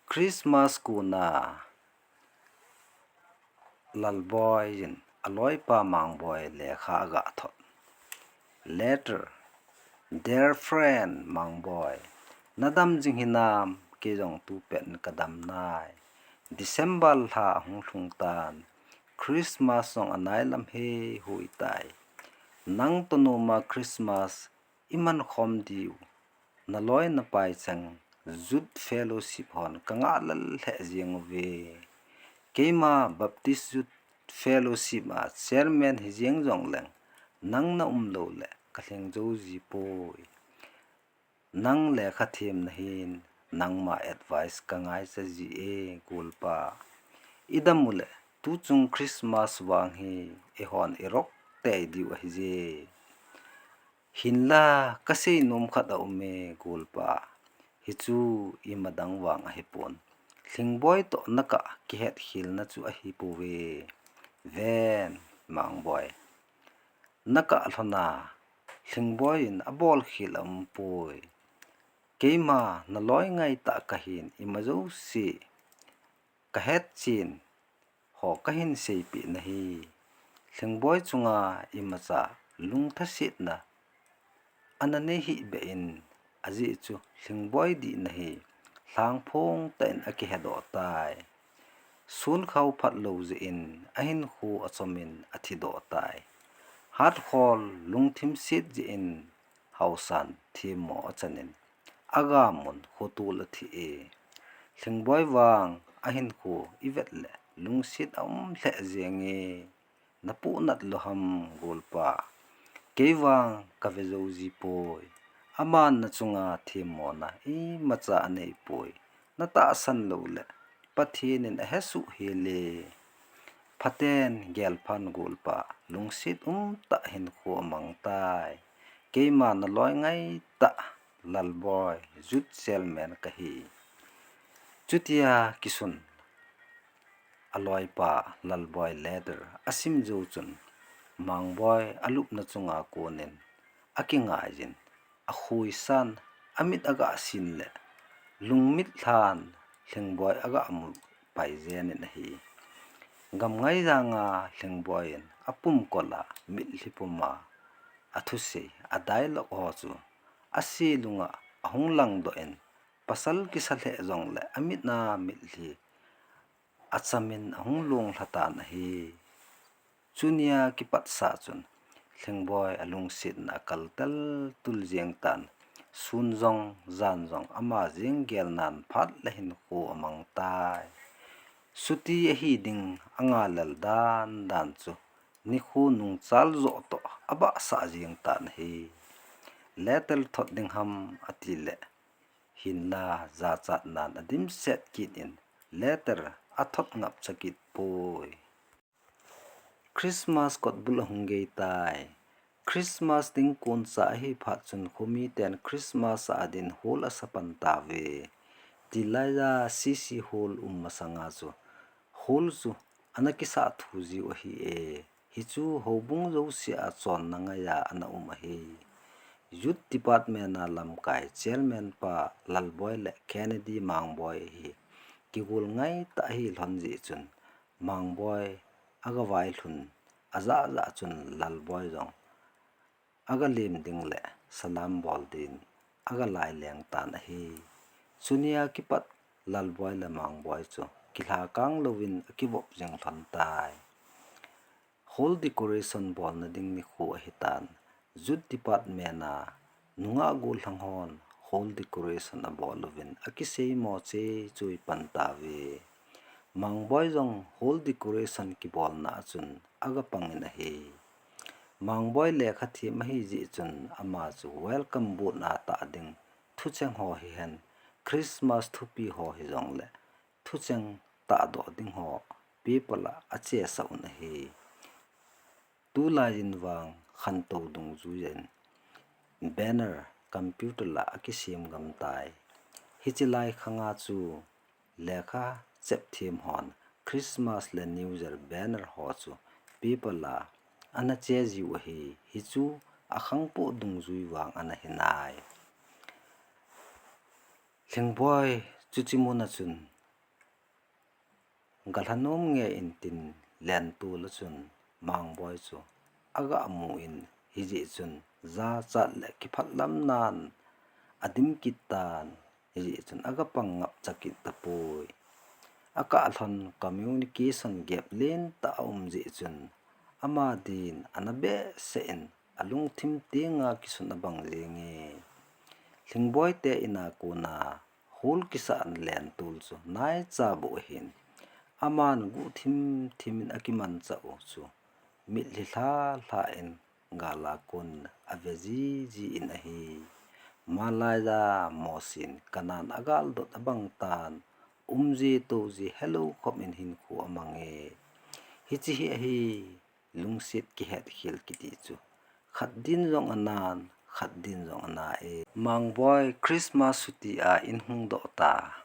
Christmas kona Lalboi in aloipa Mangboi lekha agathot. Letter, Dear friend Mangboi, nadam jing hinam, kei jong tupet in kadam nai. December lha ahung lhung tan, Christmas jong anailam hei hui tai. Nang toh noma Christmas iman khom diu, naloi napai cheng Youth Fellowship hon kangah lel lheh jeng uve. Keima Baptist Youth Fellowship a chairman hijeng jongleng, nang naum lou le kalhing jou jipoi. Nang lekha themna hin nangma advice kangaicha jie, golpa. Idam ule, tuchung Christmas vang hi eihon irok tei diu ahije. Hinla kasei nom khat aume, golpa. Hichu imadang vang ahipon, Lhingboi toh nakah kihetkhelna chu ahipouve. Ven, Mangboi. Nakah lhona, Lhingboi in abol khel aumpoi. Keima naloi ngaitah kahin, ima jouse kahet chen ho kahin seipeh nahi. Lhingboi chunga imacha lungthasetna ana nei hih beh in, ajeh chu Lhingboi dihna hi lhangphong tah in akihedoh tai. Sun khao phat lou jeh in ahinkho achomin athidoh tai. Hatkhol lungthim set jeh in haosan themmo achan in, agamun khotol athi e. Lhingboi vang ahinkho ivet le lungset aum lheh jenge. Napohnat lou ham golpa? Kei vang kave jou jipoi. Aman nachunga themmona imacha aneipoi. Natahsan lou le Pathen in ahesoh hel e. Phaten gelphan golpa, lungset umtah hinkho amang tai. Keima naloi ngaitah Lalboi, Youth Chairman kahi. Chutia kisun aloipa Lalboi letter asim jou chun, Mangboi alupna chunga konin akingaiyin, akhoisan, amit agasin le lungmitlhan Lhingboi agamu paijen in ahi. Gamngaijanga Lhingboi in apumkol a mitlhi puma athusei, adialogue ho chu ase lunga ahung langdoh in, pasal kisa lheh jongle amitna mitlhi achamin ahung longlha tan ahi. Chunia kipatsah chun Lhingboi alungsetna akaltel tul jeng tan, sun jong jan jong ama jeng gelnan phat le hinkho amang tai. Chuti ahi ding angailel dandan chu nikho nungchal joh toh abahsah jeng tan ahi. Letter thot ding ham atile, hinla jachatnan adimset kit in letter athot ngapcha kit poi. Christmas kotbul ahung gei tai. Christmas ding koncha ahi phat chun khomiten Christmas a din hall asa pan tauve. Tilaiya C C hall um masanga chu hall chu ana kisah thu jiu ahi e. Hichu houbung jousea chonna ngaiya ana um ahi. Youth Department a lamkai Chairman pa Lalboi le Kennedy Mangboi hi kigol ngaitah ahi lhon jeh chun Mangboi agavailhun ajahjah chun Lalboi jong agalem ding le salam bol din agalaileng tan ahi. Chunia kipat Lalboi le Mangboi chu kilhakang louvin akivop jing lhon tai. Hall decoration bolna ding nikho ahitan, Youth Department a nungah gollhang hon hall decoration abol uvin akiseimo chechui pan tauve. Mangboi jong hall decoration kibolna a chun agapangin ahi. Mangboi lekha them ahi jeh chun ama chu welcome board a tah ding thucheng ho hihen, Christmas thupi ho hijongle thucheng tahdoh ding ho paper a achesah un ahi. Tulaiyin vang khantou dungjuiyin banner computer a akisem gam tai. Hiche lai khanga chu lekha chepthem hon Christmas le New Year banner ho chu paper a ana che jiu ahi. Hichu akhangpoh dungjui vang ana hinai. Lhingboi chuche muna chun galhanom nge intin lentol a chun Mangboi chu agamu in, hijeh chun jachat le kiphatlamnan adim kit tan, hijeh chun agapang ngapcha kit tapoi. Akah lhon communication gap lentah aum jeh chun ama din ana behseh in alungthim tenga kisun abang jenge. Lhingboi te ina kona hall kisah lentol chu naicha bou ahin, aman guhthim thim in akimanchah u chu mitlhi lhalha in gal a kon ave jiji in ahi. Malaiya mosin kanan agaldot abang tan, umji touji helou khop in hinkho amange. Hiche hi ahi lungset kihetkhel kiti chu. Khat din jong anan, khat din jong ana e. Mangboi Christmas chuti a in hung doh ta.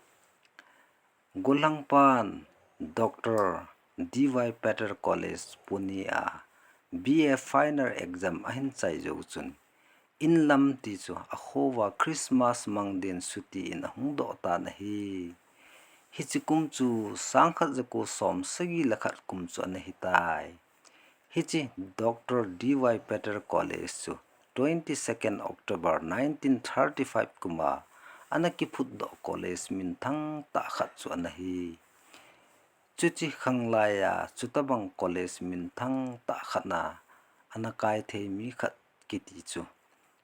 Gollhangpan Doctor D Y Patel College Pune a B A final exam ahin chai jou chun, in lam ti chu akhouva Christmas mang din chuti in ahung doh tan ahi. Hiche kum chu sangkhat jako som sagi le khat kum chu ana hitai. Hiche Doctor D Y Patel College chu twenty-second October nineteen thirty-five kuma ana kiphut doh college minthang tah khat chu ana hi. Chuche khanglai a, chutabang college minthang tah khat na ana kai thei mi khat kiti chu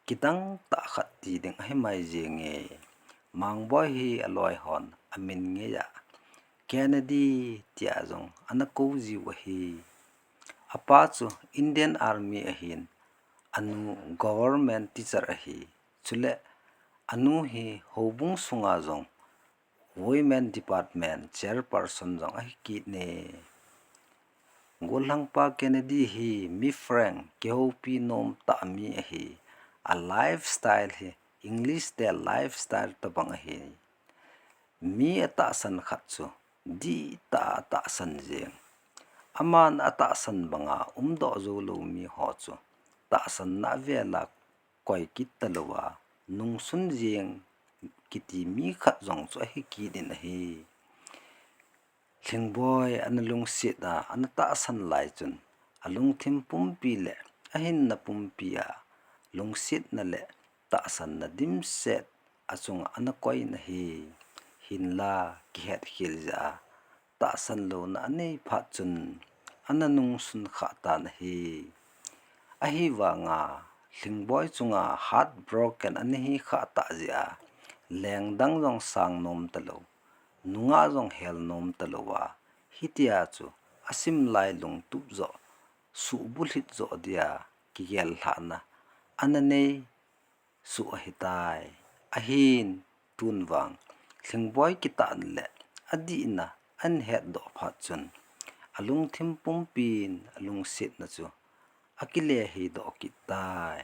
kidang tah khat ti ding ahi mai jenge. Mangboi hi aloi hon amin ngeiya Kennedy tia jong ana kou jiu ahi. Apa chu Indian Army ahin, anu government teacher ahi. Chule anu hi houbung sunga jong Women Department Chairperson jong ahi kit ne. Gollhangpa Kennedy hi mi frank, kihoupi nom tah mi ahi. A lifestyle hi English te lifestyle tabang ahi. Mi atahsan khat chu dihtah a tahsan jeng. Aman atahsan banga umdoh jou lou mi ho chu tahsanna avela koi kit talouva, nungsun jeng kiti mi khat jong chu ahi kit in ahi. Lhingboi ana lungset a, ana tahsan lai chun, alungthim pumpi le ahinna pumpi a lungsetna le tahsanna dimset achunga ana koi in ahi. Hinla kihetkhel jeh a tahsan louna anei phat chun ana nungsun kha tan ahi. Ahivanga Lhingboi chunga heartbroken ana hi kha tah jeh a, lengdang jong sang nom talou, nungah jong hel nom talouva, hitia chu asim lai lungtup joh, suhbulhit joh dia kigel lhahna ana nei suh ahitai. Ahin, tun vang Lhingboi kitahna le adihna ana hetdoh phat chun, alungthim pumpin alungsetna chu akile hidoh kit tai.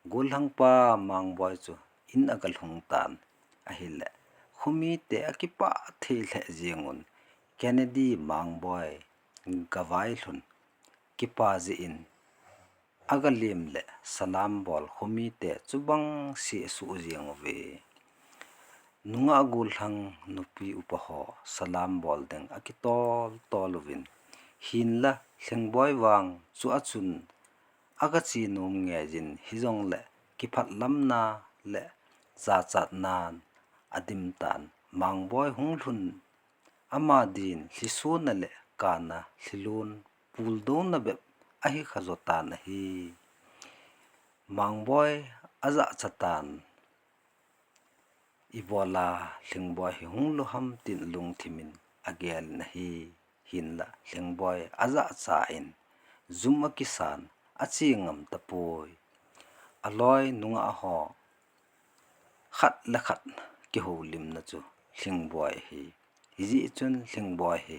Gollhangpa Mangboi chu in aga lhung tan ahile, khomite akipah thei lheh jeng un, Kennedy Mangboi gavailhun kipah jeh in, aga lem le salam bol khomite chubang se asuh jeng uve. Nungah gollhang nupi upa ho salam bol ding akitol tol uvin, hinla Lhingboi vang chu achun aga che nom nge jin, hijongle kiphatlamna le jachatnan adim tan. Mangboi hung lhun ama din lhisona le kana lhilon puldouna bep ahi kha jo tan ahi. Mangboi ajahcha tan, ibola Lhingboi hi hung lhu ham tin alungthim in agel in ahi. Hinla Lhingboi ajahcha in jum akisan, ache ngam tapoi. Aloi nungah ho khat le khat kihoulimna chu Lhingboi ahi. Hijeh chun Lhingboi hi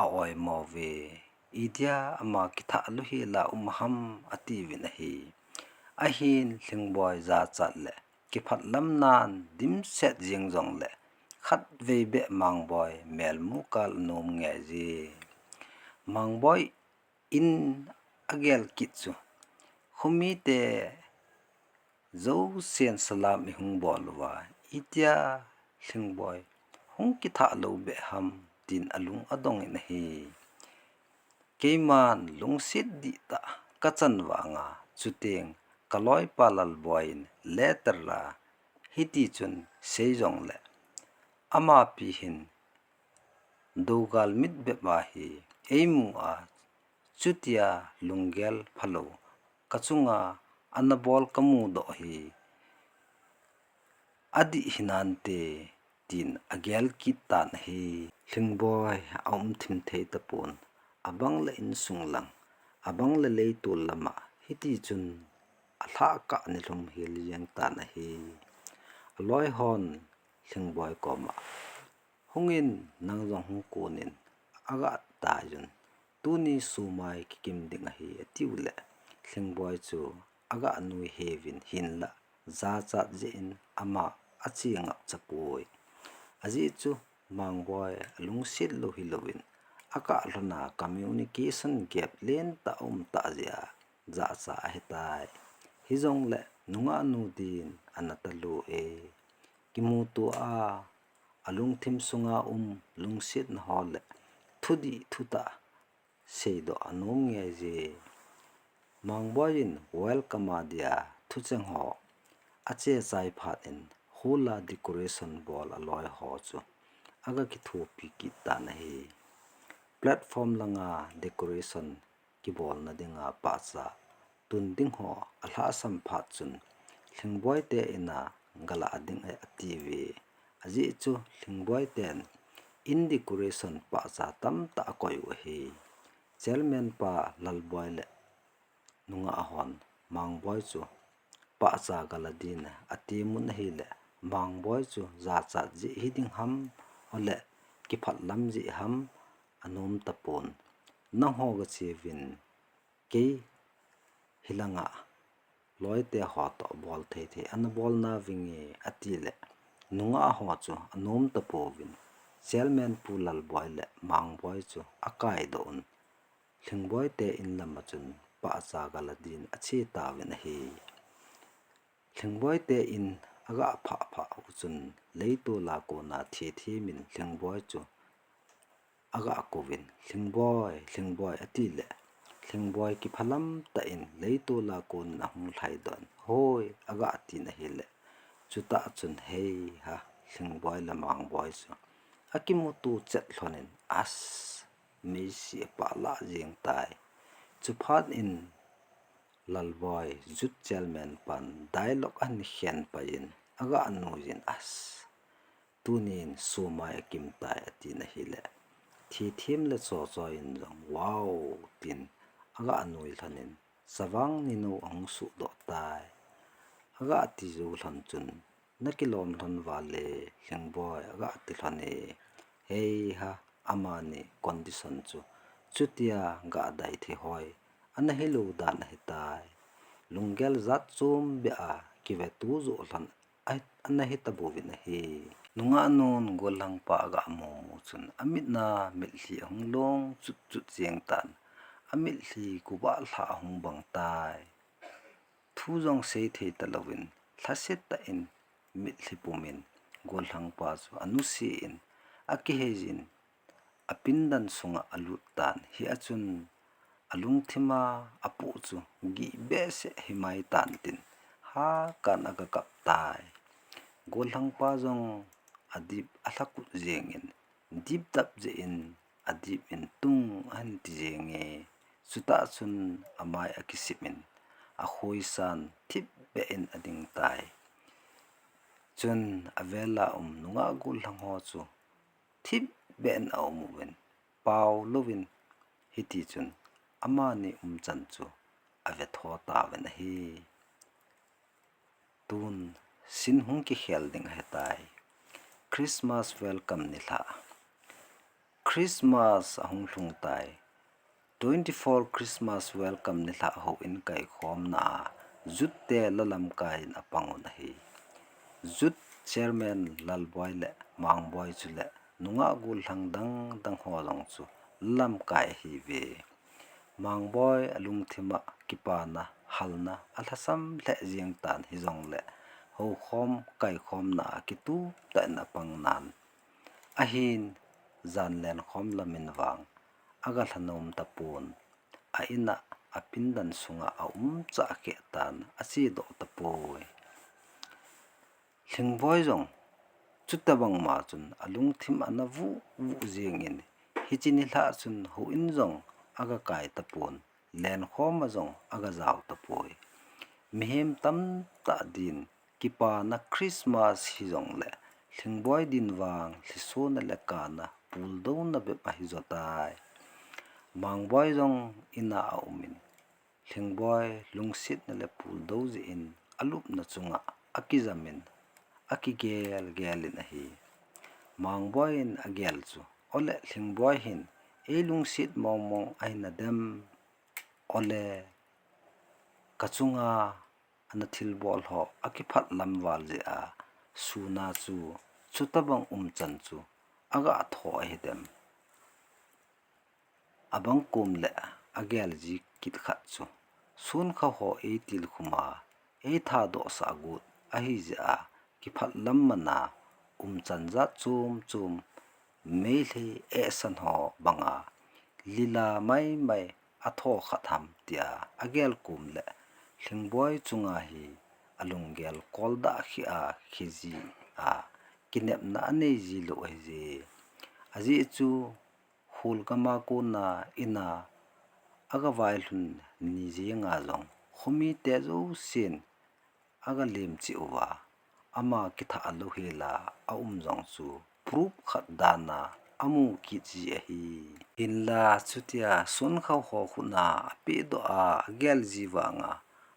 a-oimo uve. Idia ama kithah lhu hel a um ham atiuvin ahi. Ahin Lhingboi jachat le kiphatlamnan dimset jeng jongle khatvei beh Mangboi melmu kal anom nge je. Mangboi in agel kit chu khomite jousen salam ihung bol uva, itia Lhingboi hung kithah lou beh ham tin alung adong in ahi. Keiman lungset dihtah kachan vanga, chuteng kaloipa Lalboi in letter la hiti chun sei jongle, amapi hin dougal mit bep ahi, eimu a chutia lunggel phalou kachunga ana bol kamudoh hi adih hinante, tin agel kit tan ahi. Lhingboi aum thim thei tapon, abang le insung lang, abang le leitol lama hiti chun alhah kah nilhum hel jeng tan ahi. Aloi hon Lhingboi koma, hungin, nang jong hung konin, aga taiyun, tuni sumai kikim ding ahi, atiule, Lhingboi chu aga nuiheuvin, hinla jachat jeh in ama ache ngapcha poi. Ajeh chu Mangboi alungset lou hilouvin, akah lhona communication gap lentah um tah jeh a jahcha ahitai. Hijongle nungah nu din ana talu e. Kimuto a, alungthim sunga um lungsetna ho le thudih thutah seidoh anom nge je. Mangboi in welcome a dia thucheng ho achechai phat in hall a decoration bol aloi ho chu aga kithopi kit tan ahi. Platform langa decoration kibolna dinga pahcha tun ding ho alhahsam phat chun Lhingboi te in a galah ding e atiuve. Ajeh chu Lhingboi ten in decoration pahcha tamtah akoi u ahi. Chairman pa Lalboi le nungah hon Mangboi chu pahcha galah din atimun ahile Mangboi chu jachat jeh hiding ham ole kiphatlam jeh ham anom tapon. Nangho gacheuvin kei hilanga loite ho toh bol thei thei ana bol nauvinge atile nungah ho chu anom tapouvin Chairman pu Lalboi le Mangboi chu akaidoh un Lhingboi te in lama chun pahcha galah din ache tauvin ahi. Lhingboi te in aga phah phah u chun leitol a kona thethim in Lhingboi chu aga kouvin, Lhingboi, Lhingboi atile Lhingboi kiphalam tah in leitol a konin ahung lhaidoh in, hoi aga tin ahile chutah chun heiha Lhingboi le Mangboi chu akimuto chet lhonin as meisi apah lah jeng tai. Chuphat in Lalboi, Youth Chairman pan dialogue ahin khen pai in aga nuiyin as tunin sumai akim tai atin ahile thethim le chochoi in jong wow tin aga nui lhonin chavang ninou ahung suhdoh tai. Aga tijou lhon chun nakilom lhon vale Lhingboi aga ti lhon e. Heiha amani condition chu chutia ga dai thei hoi ana hilou dan ahitai. Lunggel jat chom beh a kivetu joh lhon ana hitabouvin ahi. Nungah nun gollhangpa aga mumu chun amitna mitlhi ahung long chut chut jeng tan, amitlhi kobah lhah ahung bang tai. Thu jong seithei talouvin lhasetah in mitlhi pumin gollhangpa chu anusen akiheiyin apindan sunga alut tan, hia chun alungthima apoh chu gih behseh himai tan tin hakan aga kap tai. Gollhangpa jong adip alhakut jengin dipdap jeh in adip in tung ahin ti jenge. Chutah chun amai akisip in akhoisan thipbeh in ading tai. Chun avela um nungah gollhang ho chu thipbeh in aum uvin pao louvin hitichun amani umchan chu avetho tauvin ahi. Tun scene hung kikhel ding ahitai. Christmas welcome nilhah. Christmas ahung lhung tai. Twenty-four Christmas welcome nilhah houin kaikhomna a Youth te lalamkai in apang un ahi. Youth Chairman Lalboi le Mangboi chule nungah gollhang dang dang ho jong chu lalamkai ahiuve. Mangboi alungthima kipana halna alhasam lheh jeng tan hijongle houkhom kaikhomna a kitup tah in apang nan ahin jan lenkhom lamin vang aga lhanom tapon, a in a apindan sunga aumcha kheh tan achedoh tapoi. Lhingboi jong chutobang ma chun alungthim ana vuh vuh jengin, hiche nilhah chun houin jong aga kai tapon, lenkhom a jong aga jao tapoi. Mihem tamtah din kipana Christmas hijongle Lhingboi din vang lhisona le kana puldouna bep ahi jotai. Mangboi jong in a aumin, Lhingboi lungsetna le puldou jeh in alupna chunga akijamin akigel gel in ahi. Mangboi in agel chu, ole Lhingboi hin eilungset mong mong ahi nadem, ole kachunga ana thilbol ho akiphatlam val jeh a suna chu chutobang umchan chu aga tho ahidem. Abang kom le agel ji kit khat chu, sun kha ho ei tilkhum a, ei thadoh sah got ahi jeh a, kiphat lam man a um chan jat chom chom, Meitei ehsan ho banga lila mai mai a tho khat ham tia agel kom le Lhingboi chunga hi alunggel koldah khia khiji a, kinepna anei ji lou ahi je. Ajeh chu Hulgam a kona in a aga vailhun ni jenga jong khomite jousen aga lemchih uva, ama kithah lou hel a aum jong chu proof khat dan a amu kit ji ahi. Hinla chutia sun kha ho khut a apehdoh a agel ji vanga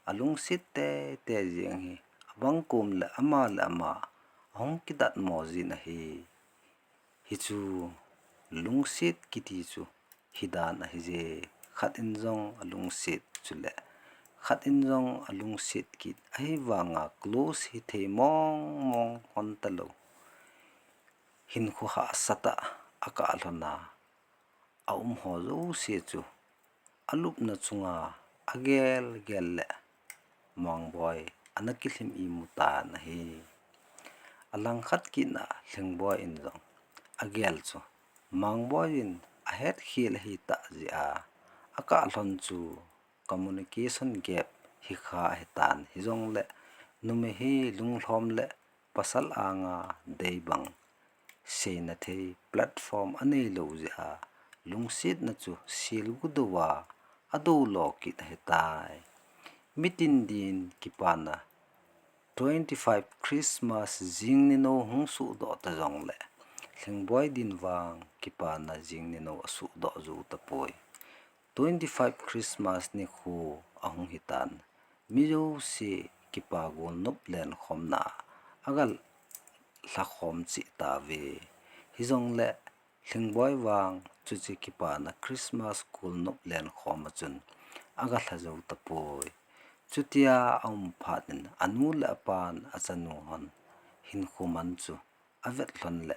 alungset teitei jeng hi abang kom le ama le ama ahung kidat mo jin ahi. Hichu lungset kiti chu hidan ahi je, khat in jong alungset chule khat in jong alungset kit ahi vanga close hithei mong mong hon talou, hinkho hahsatah a akah lhon a aum ho jouse chu alupna chunga agel gel le Mangboi ana kilhim imu tan ahi. Alangkhat kit a Lhingboi in jong agel chu Mangboi in ahet khel ahitah jeh a akah lhon chu communication gap hikha ahitan, hijongle numei hi lunglhom le pasal anga deibang seina thei platform anei lou jeh a lungsetna chu selgu dou a adou lo kit ahitai. Mitin din kipana twenty five Christmas jing ninou hung suhdoh ta jongle Lhingboi din vang kipana jing ninou asuhdoh jou tapoi. Twenty five Christmas nikho ahung hitan, mi jouse kipa golnop lenkhomna a aga lhakhom cheh tauve. Hijongle Lhingboi vang chuche kipana Christmas golnop lenkhom a chun aga lha jou tapoi. Chutia aum phat in anu le apan achanu hon hinkho man chu avet lhon le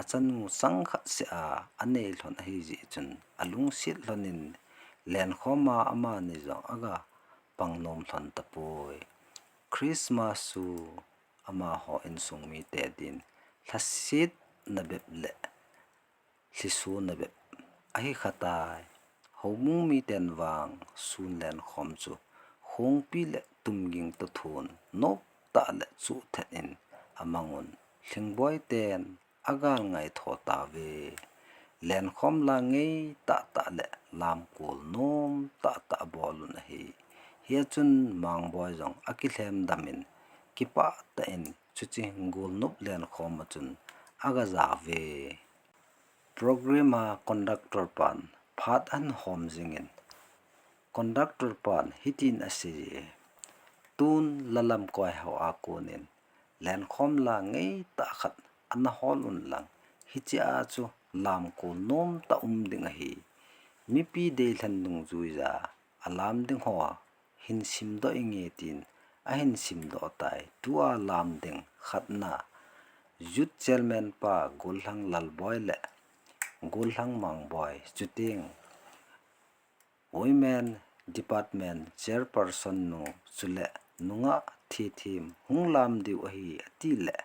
achanu chang khat seh a anei lhon ahi jeh chun alungset lhon in lenkhom a amani jong aga pangnom lhon tapoi. Christmas chu amaho insung mite din lhasetna bep le lhisona bep ahi khatai. Houbung miten vang sun lenkhom chu khongpi le tumging toh thon nop tah le chuh thet in amang un, Lhingboi ten agal ngai tho tauve. Lenkhom la ngei tah tah le lamkol nom tah tah abol un ahi. Hia chun Mangboi jong akilhem dam in kipah tah in chuche golnop lenkhom a chun aga jao ve. Program a conductor pan phat ahin hom jing in, conductor pan hitin asei e, tun lalamkai ho a kon in lenkhom la ngei tah khat ana hol un lang, hiche a chu lamkol nom tah um ding ahi. Mipi deilhen dungjuija alam ding ho hin simdoh inge tin ahin simdoh tai. Tua lam ding khatna Youth Chairman pa Gollhang Lalboi le Gollhang Mangboi, chuteng Women Department Chairperson nu chule nungah thethim hung lam diu ahi ati le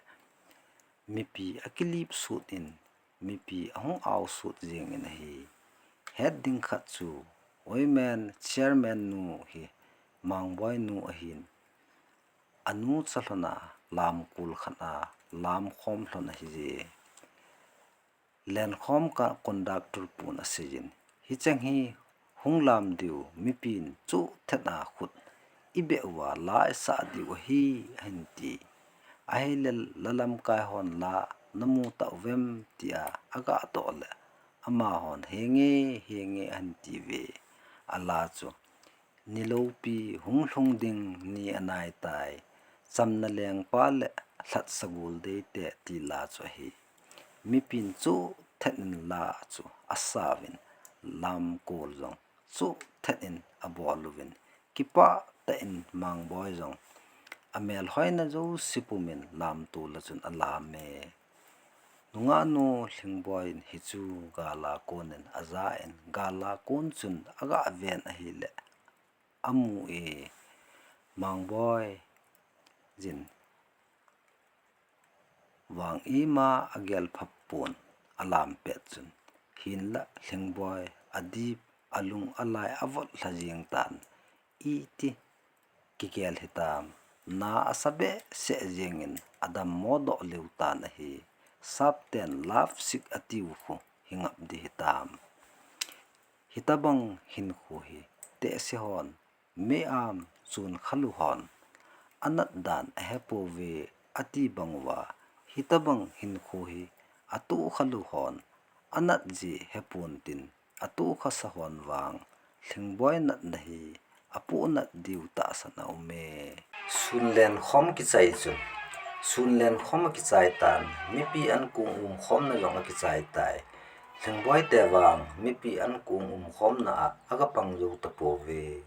mipi akilip sut in mipi ahung ao sut jeng in ahi. Het ding khat chu Women Chairman nu hi Mangboi nu ahin, anu cha lhon a lamkol khat a lamkhom lhon ahi je. Lenkhom ka conductor pun asei in, hicheng hi hung lam diu mipin chuh thet a khut ibeh uva la isah diu ahi ahin ti. Ahile lalamkai hon la namu tauvem tia aga doh le amahon henge henge ahin ti ve. Ala chu niloupi hung lhung ding ni anai tai. Chamna lengpa le lhatsa gul deite ti la chu ahi. Mipin chuh thet in la chu asauvin, lamkol jong chuh thet in abol uvin, kipah tah in Mangboi jong amel hoina jouse pum in lamtol a chun alam e. Nungahnu Lhingboi in hichu gala konin ajan, gala kon chun agaven ahileh, amu e, Mangboi jin vang ima agel phapon, alam pet chun, hinlah Lhingboi adip, alung alai avot lha jeng tan, iti kigel hitam, na asa behseh jengin adammo doh lheh tan ahi, sapten love sick atiu khu hingap ding hitam. Hitobang hinkho hi tehse hon, mi-am chun khalu hon anat dan ahepouve ati bang uva, hitobang hinkho hi atoh khalu hon anat ji hepon tin, atoh khasa hon vang Lhingboi natna hi apoh nat diu tahsan aume. Sunlen khom kichai chun, sunlen khom akichai tan, mipi ankong umkhomna jong akichai tai. Lhingboi te vang mipi ankong umkhomna a agapang jou tapouve.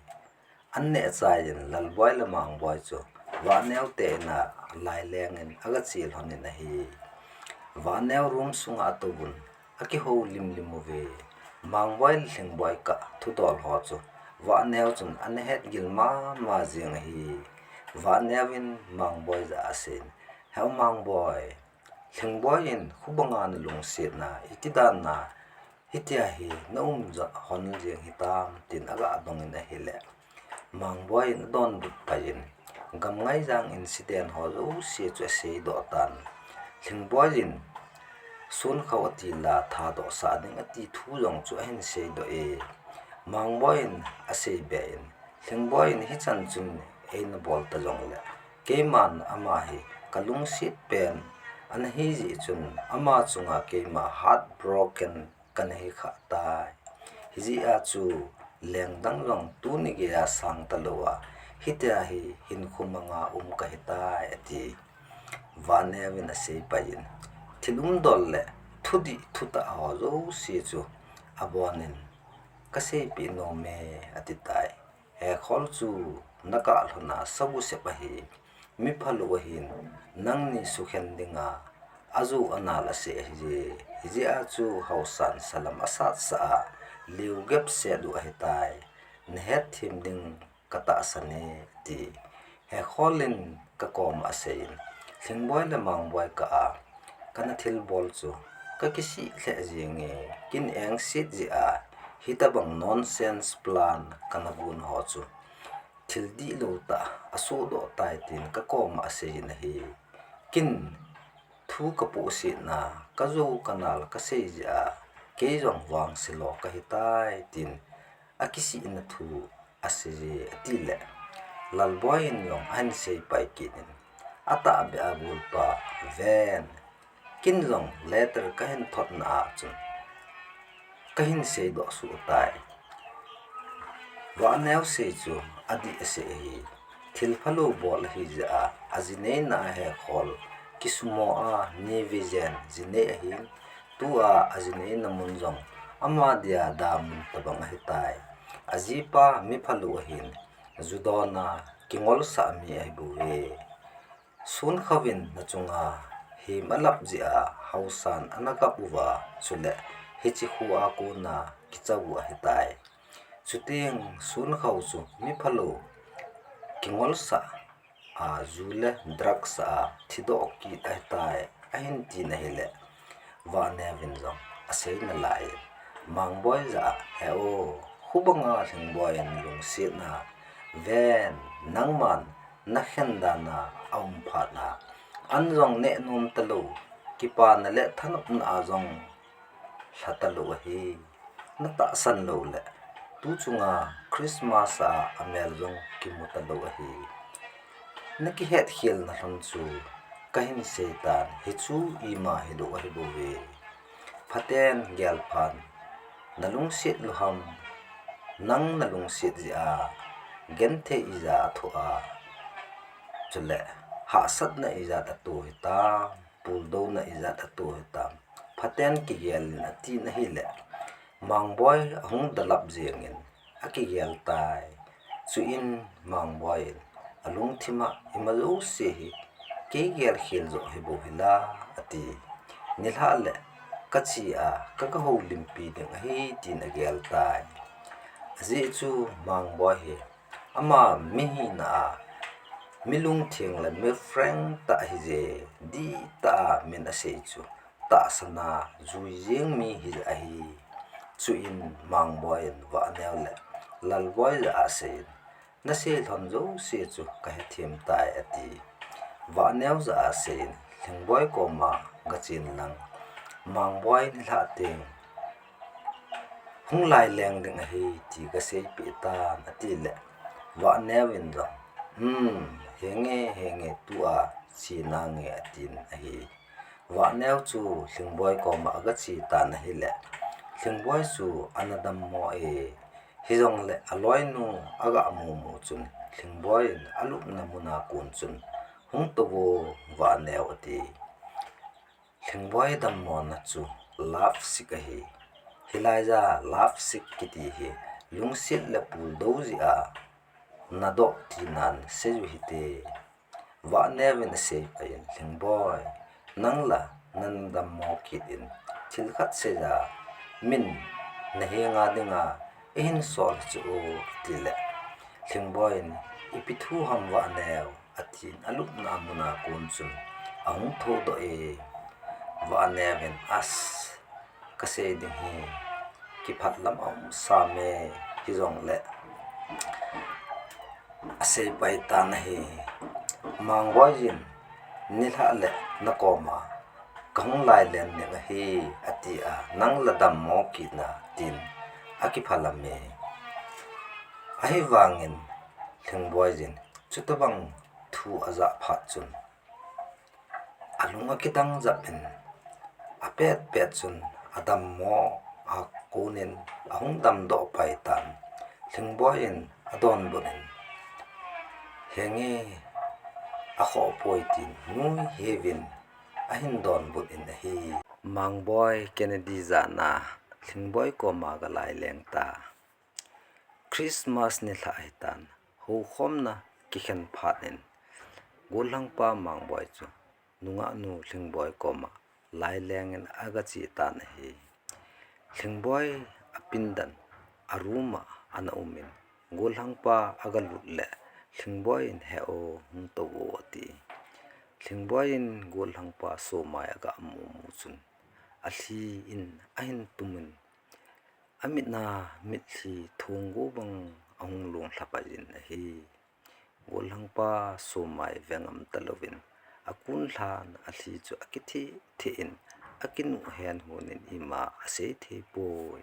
An neh chai in Lalboi le Mangboi chu Vahneo te in'a lailengin agachel lhonin ahi. Vahneo room sunga atouvun akihou limlim uve. Mangboi le Lhingboi kah thudol ho chu Vahneo chun ana hetgil mama jeng ahi. Vahneo in Mangboi jah a aseiyin, "Heo Mangboi, Lhingboi in khubanga nalungsetna iti dan'a hitia hi naum jah hon jeng hitam," tin agadongin ahileh, Mangboi in adonbut paiyin, gamngaijang incident ho jouse chu aseidoh tan. Lhingboi in Sunkhao atil'a thadohsah ding ati thu jong chu ahin seidoh e. Mangboi in aseibe in, Lhingboi in hichan chun eina bol ta jongleh, keiman ama hi kalungset pen ana hijeh chun ama chunga keima heartbroken kana hi khah tai. Hijeh a chu lengdang jong tuni geiya sang talouva, hitia hi hinkho manga um kahitai, ati. Vahneo in asei paiyin, thil umdol le thudih thutah ho jouse chu abonin, kaseipeh nome, ati tai. Hekhol chu nakah lhona sagu sep ahi, miphalou ahin, nangni sukhen dinga aju anal asei ahije. Hijeh a chu haosan salam asatsah a, liu gep set u ahitai. Nahetthem ding katahsan e, ati. Hekhol in kakoma aseiyin, Lhingboi le Mangboi kah a kana thilbol chu kakisih lheh jenge, kin engset jeh a hitobang nonsense plan kana gon ho chu thil dihlou tah asohdoh tai, tin kakoma aseiyin ahi. Kin thu kapohsetna, kaju kanal kasei jeh a kei jong vangse lo kahitai, tin akisihna thu aseije, atileh, Lalboi in jong ahin seipai kit in, atahbeh a golpa ven, kin jong letter kahin thotna a chun kahin seidoh soh tai. Vahneo sei chu adih asei ahi. Thil phalou bol ahijeh a, ajineina a Hekhol kisumo a ni vei jen jinei ahin, tua ajineina mun jong ama dia damun tobang ahitai. Ajipa miphalou ahin, ju dona kingolsah mi ahibouve. Sunkhao in nachunga hem alap jeh a haosan ana kap uva, chuleh hiche khoa kona kicha u ahitai. Chuteng Sunkhao chu miphalou kingolsah a, ju le drugs a thidoh kit ahitai, ahin tin ahileh, Vahneo in jong aseina lai in, Mangboi jah a, He o, khubanga Lhingboi in lungsetna ven, nangman nakhen dan a aum phat a, an jong neh nom talou, kipana le thanopna a jong lha talou ahi. Natahsan louleh, tu chunga Christmas a amel jong kimu talou ahi. Nakihetkhelna lhon chu kahin seitan, hichu ima hilou ahibouve. Phaten gelphan, nalungset lou ham, nang nalungset jeh a genthei ija athoh a, chuleh hahsatna ijat ato hitam, puldouna ijat ato hitam, phaten kigel in, atin ahileh, Mangboi ahung dalap jengin akigel tai. Chuin Mangboi in alungthim a, Ima jouse hi kei gelkhel joh hibou hila, ati. nilhah le kache a ka, kahoulimpi ding ahi, tin agel tai. Ajeh chu Mangboi hi ama mihina a mi lungtheng le mi frank tah ahije, dihtah a min asei chu tahsan a jui jeng mi hi ahi. Chuin Mangboi in Vahneo le Lalboi jah a aseiyin, "Nasei lhon jouse chu kahethem tai," ati. Vahneo jah a aseiyin Lhingboi koma gachen lang, Mangboi nilhah teng hung laileng ding ahi ti gaseipeh tan, atile Vahneo in jong, "Um, henge, henge, tua che nange," atin ahi. Vahneo chu Lhingboi koma agache tan ahile, Lhingboi chu ana dammo e. Hijongle aloinu aga mumu chun Lhingboi in alupna muna kon chun, "Hung tou vo Vahneo," ati. Lhingboi dammona chu love sick ahi. Hilaiya love sick kiti hi lungset le puldou jeh a nadoh tinan seiyu hite. Vahneo in asei paiyin, "Lhingboi, nang la nana dammo kit in, thil khat seiya min nahenga dinga eihin sol chu o," atile Lhingboi in, "Ipi thu ham Vahneo?" atin alupna muna kon chun ahung thoudoh e. Vahneo in, "As, kasei ding hi kiphat lam aum sam e, hijongle," asei pai tan ahi. Mangboi in, "Nilhah le nakoma kahung laileng ding ahi," ati a, "Nang la dammo kit na," tin akiphalam e. Ahivangin Lhingboi in chutobang thu ajah phat chun, alung akidang jep in, apet pet chun adammo a konin ahung damdoh pai tan. Lhingboi in adonbut in, "Henge, akhoh poi," tin nuihei in ahin donbut in ahi. Mangboi Kennedy jana Lhingboi koma galaileng ta. Christmas nilhah ahitan, houkhomna kikhen phat in, gollhangpa Mangboi chu nungahnu Lhingboi koma laileng in agache tan ahi. Lhingboi apindan a room a ana um in, gollhangpa agalut le Lhingboi in, "He o, hung tou o," ati. Lhingboi in gollhangpa Somai aga mumu chun, alhi in ahin tum in, amit a mitlhi thonggu bang ahung long lha paiyin ahi. Gollhangpa Somai vengam talouvin, akun lhan alhi chu akitheh theh in, akinuh hen hunin ima asei thei poi.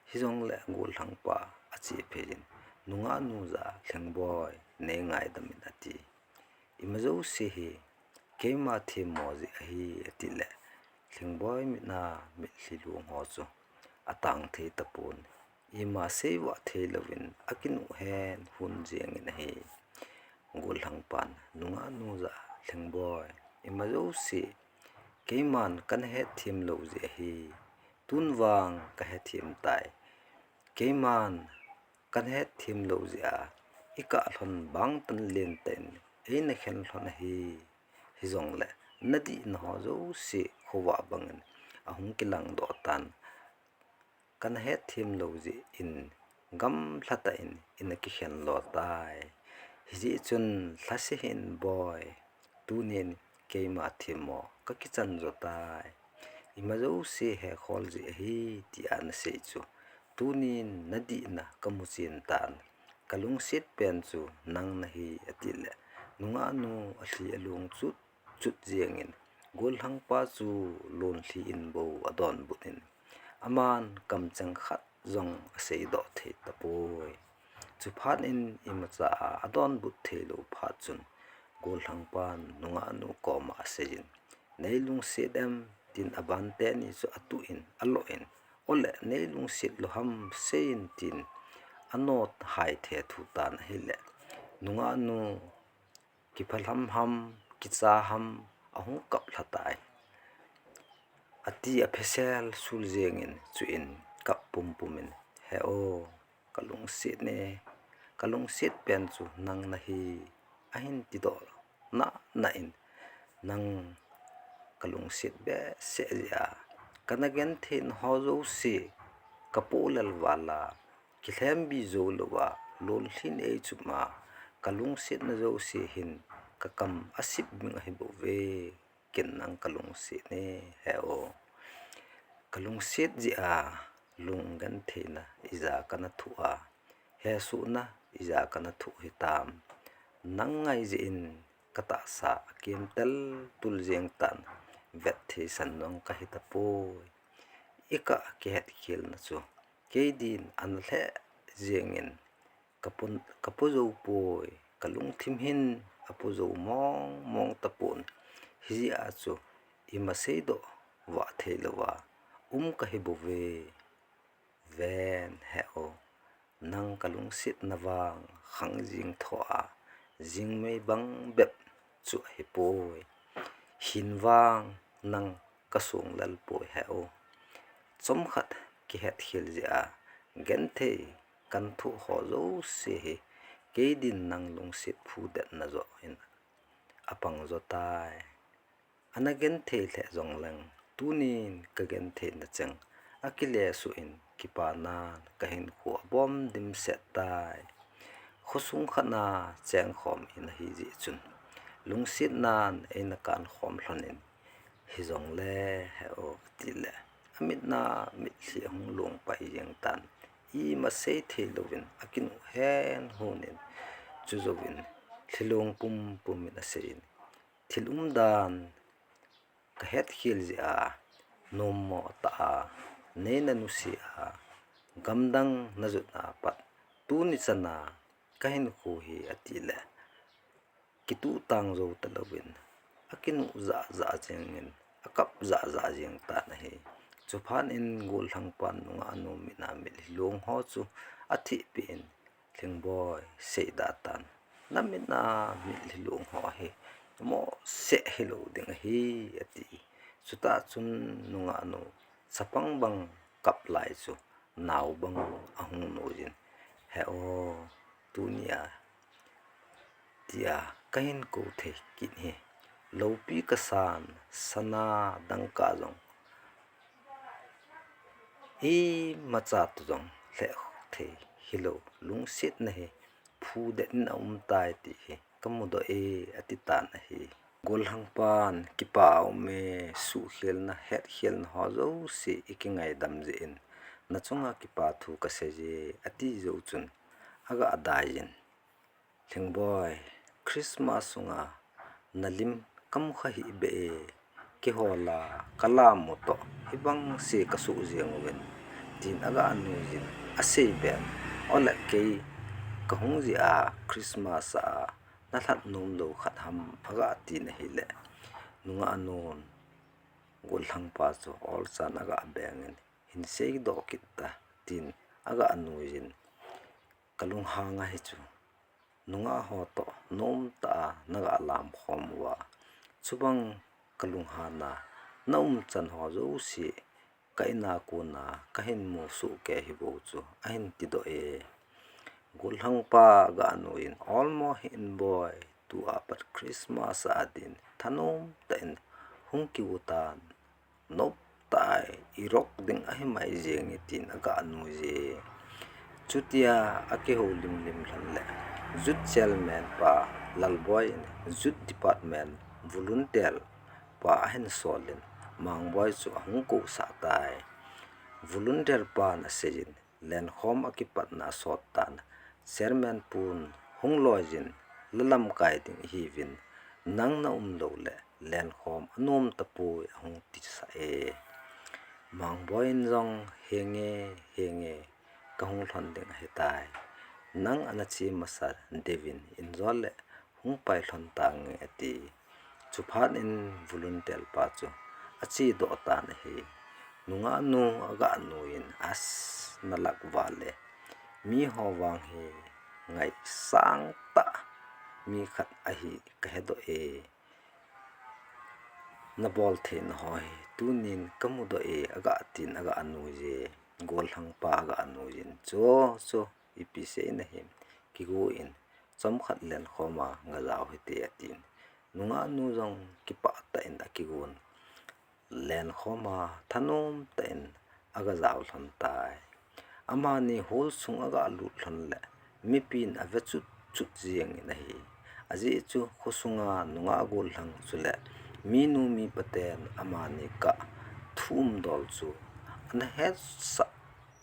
Hijongle gollhangpa ache phei in, "Nungahnu jah a, Lhingboi, nei ngaidam in," ati. "Ima jouse hi keima themmo jeh ahi," atile Lhingboi mit a mitlhi long ho chu atang thei tapon, ima seivah thei louvin akinuh hen hun jeng in ahi. Gollhangpan, "Nungahnu jah a, Lhingboi, ima jouse keiman kana hetthem lou jeh ahi, tun vang kahetthem tai. Keiman kana hetthem lou jeh a, ikah lhon bang tan lentah in eina khen lhon ahi. Hijongle nadihna ho jouse khovah bangin ahung kilangdoh tan. Kana hetthem lou jeh in gamlha tah in eina kikhen lo tai. Hijeh chun lhase hih in boi. Tunin keima themmo kakichan jo tai. Ima jouse hekhol jeh ahi," tia nasei chu, tunin nadihna kamu chen tan. Kalungset pen chu nang nahi, atile nungahnu alhi along chut chut jengin, gollhangpa chu lonlhi in bou adonbut in, aman kamcheng khat jong aseidoh thei tapoi. Chuphat in imacha a adonbut theilou phat chun, gollhangpan nungahnu koma aseiyin, "Nei lungset em?" tin abanteni chu atuh in, aloh in, "Ole, nei lungset lou ham, seiyin," tin anot hai thethu tan ahile, nungahnu kiphalam ham, kicha ham, ahung kap lha tai. Ati aphesel sul jengin, chuin kap pumpum in, "He o, kalungset ne, kalungset pen chu nang nahi," ahin tidoh nana in, "Nang kalungset behseh jeh a, kana genthei na ho jouse, kapoh lel val a, kilhembi jou louva, lolhin eichum a, kalungset na jouse hin, kakam asip ding ahi bouve, ken nang kalungset e, he o. Kalungset jeh a, lunggenthei na ija kana thoh a, hesoh na ija kana thoh hitam. Nang ngai jeh in katahsa akem tel tul jeng tan, vet thei san jong kahi tapoi. Ikah kihetkhel na chu, kei din ana lheh jeng in, kapo, kapo jou poi, kalungthim hin apo jou mong mong tapon. Hijeh a chu, ima seidoh vah thei louva, um kahi bouve. Ven he o, nang kalungset na vang, khang jing thoh a, jingmei bang bep chu ahipoi. Hin vang nang kasong lel poi he o. Chomkhat kihetkhel jeh a, genthei kana thoh ho jouse hi, kei din nang lungset phudet na joh in apang jo tai. Ana genthei lheh jong leng, tunin kagenthei na cheng, akile suh in kipanan kahinkho abom dimset tai. Khosung khat na chengkhom in ahi jeh chun, lungset nan eina kankhom lhon in, hijongle he o, ati le, amit na mitlhi ahung long pai jeng tan, ima sei thei louvin akinuh hen hon in, chujouvin lhilong pumpum in asei in, thil umdan kahetkhel jeh a, nommo tah a, nei na nusia, gamdang na jot na pat, tuni chan a kahinkho hi ati le, kituh tang jou talouvin, akinuh jah jah jeng in, akap jah jah jeng tan ahi. Chuphat in gollhang pan nungah nu mit a mitlhi long ho chu athehpeh in, Lhingboi, seidah tan, na mit a mitlhi long ho hi mohseh hilou ding ahi, ati. Chutah chun nungah nu chapang bang kap lai chu nao bang ahung noi jin, he o, tuni a tia kahin kou thei kit hi, loupi kasan, sana dangka jong imacha toh jong lheh thei hilou, lungsetna hi phudet in aum tai ti hi kamudoh e, ati tan ahi. Gollhang pan, kipa a um e, suhkhelna, hetkhelna ho jouse ikingaidam jeh in, nachunga kipa thu kasei e, ati jou chun, aga dai jin, Lhingboi, Christmas sunga nalim kamu kha hih beh e, kihol a kalam u toh hibang se kasuh jeng uvin, tin aga nui jin asei ben, ole kei kahung jeh a Christmas a nalhat nom lou khat ham, aga tin ahile, nungah nun gollhang pa chu olchan aga beng in, hin seidoh kit ta, tin aga nui jin, kalunghang ahi chu, nungah ho toh nomtah a naga lam khom uva, chubang kalunghan a naum chan ho jouse ka in a kon a kahin mu soh kei hi bou chu, ahin tidoh e. Gollhang pa aga nui in, olmo hih in boi, tua pat Christmas a din thanom tah in hung kigo tan, nop tah a irok ding ahi mai jeng e, tin aga nui je. Chutia akihoulim lim lhon le, Youth Chairman pa Lalboi in Youth Department Volunteer pa ahin sol in, Mangboi chu ahung kousah tai. Volunteer pan asei in, lenkhom akipatna asot tan, Chairman pun hung loi jin, la lamkai ding ihiuvin, nang naum lou le lenkhom anom tapoi, ahung tisah e. Mangboi in jong, henge, henge, kahung lhon ding ahitai. Nang ana che masa diuvin, in jol le hung pai lhon tange, ati. Chuphat in volunteer pa chu achedoh tan ahi. Nungah nu aga nui in, as, nalak val e. Miho vang hi ngaisang tah mi khat ahi kahedoh e. Nabol theina ho hi tunin kamudoh e, aga tin aga nui je. Gollhang pa aga nui jin, cho, cho, ipi sei nahim, kigo in, chomkhat lenkhom a gajao hite, atin. Nungah nu jong kipah tah in akigon. lenkhom a thanom tah in aga jao lhon tai. Amani hall sung aga lut lhon le mipin ave chut chut jeng in ahi. Ajeh chu khosunga nungah gollhang chule minu mipa ten amani kah thum dol chu ana hetsa,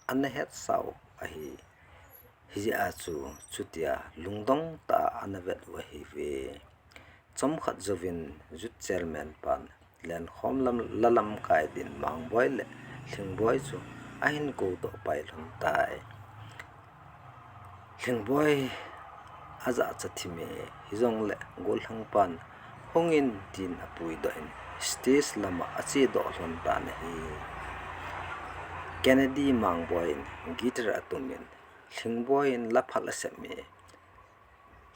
ana hetsau ahi. Hijeh a chu chutia lungdong tah a ana vet u ahiuve. Chomkhat jouvin youth chairman pan lenkhom lam, la lamkai din Mangboi le Lhingboi chu ahin koudoh pai lhon tai. Lhingboi ajahcha thim e, hijongle gollhang pan hungin tin apuidoh in stage lama achedoh lhon tan ahi. Kennedy Mangboi in guitar atum in Lhingboi in la phal asem e.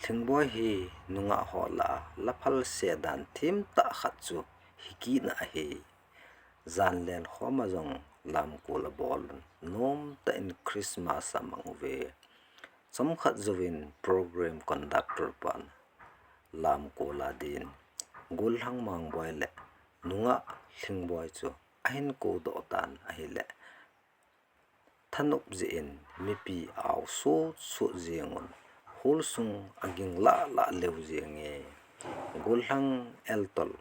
Lhingboi hi nungah ho lah a la phal se dan themtah khat chu hikit na ahi. Jan lenkhom a jong lamkol abol un nomtah in Christmas amang uve. Chomkhat jouvin program conductor pan lamkol a din gollhang Mangboi le nungah Lhingboi chu ahin koudoh tan ahile, thanop jeh in mipi ao sot sot jeng un hall sung aging lah lah leu jenge. Gollhang eltol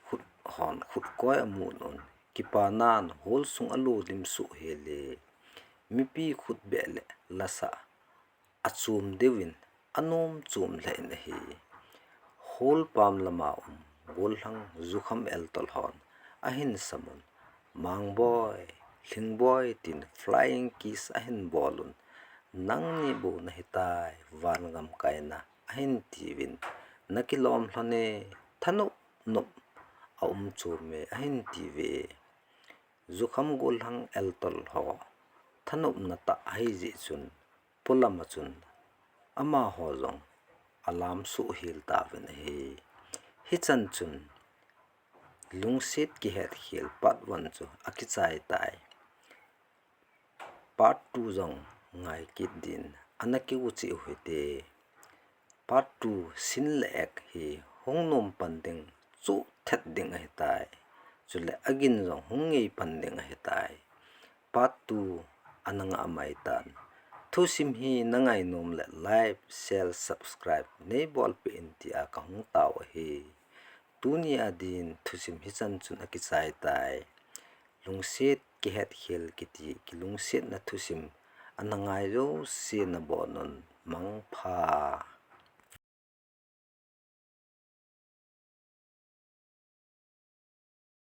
khut hon khut koi amun un kipanan hall sung alo lim soh hel e. Mipi khut beh le lasah achom deuvin anom chom lheh in ahi. Hall pam lama um gollhang jukham eltol hon ahin sam un, Mangboi, Lhingboi, tin flying kiss ahin bol un, nangni bou nahitai, van gam kaina, ahin tiuvin, nakilom lhon e, thanop nop aum chom e, ahin tiuve. Jukham gollhang eltol ho thanopna tah ahi jeh chun, polam a chun amaho jong alam soh hel tauvin ahi. Hichan chun Lungset Kihetkhel part one chu akichai tai. Part two jong ngai kit din ana kiu cheh u hite. Part two sin le ek hi hung nom pan ding, chuh thet ding ahitai. Chule agin jong hung ngei pan ding ahitai. Part two ana ngah mai tan. Thusim hi na ngainom le like, share, subscribe nei bolpeh in tia kahung tao ahi. Tuni a din thusim hichan chun akichai tai. Lungset Kihetkhel kiti kilungsetna thusim ana ngai jouse nabon un, mangpha.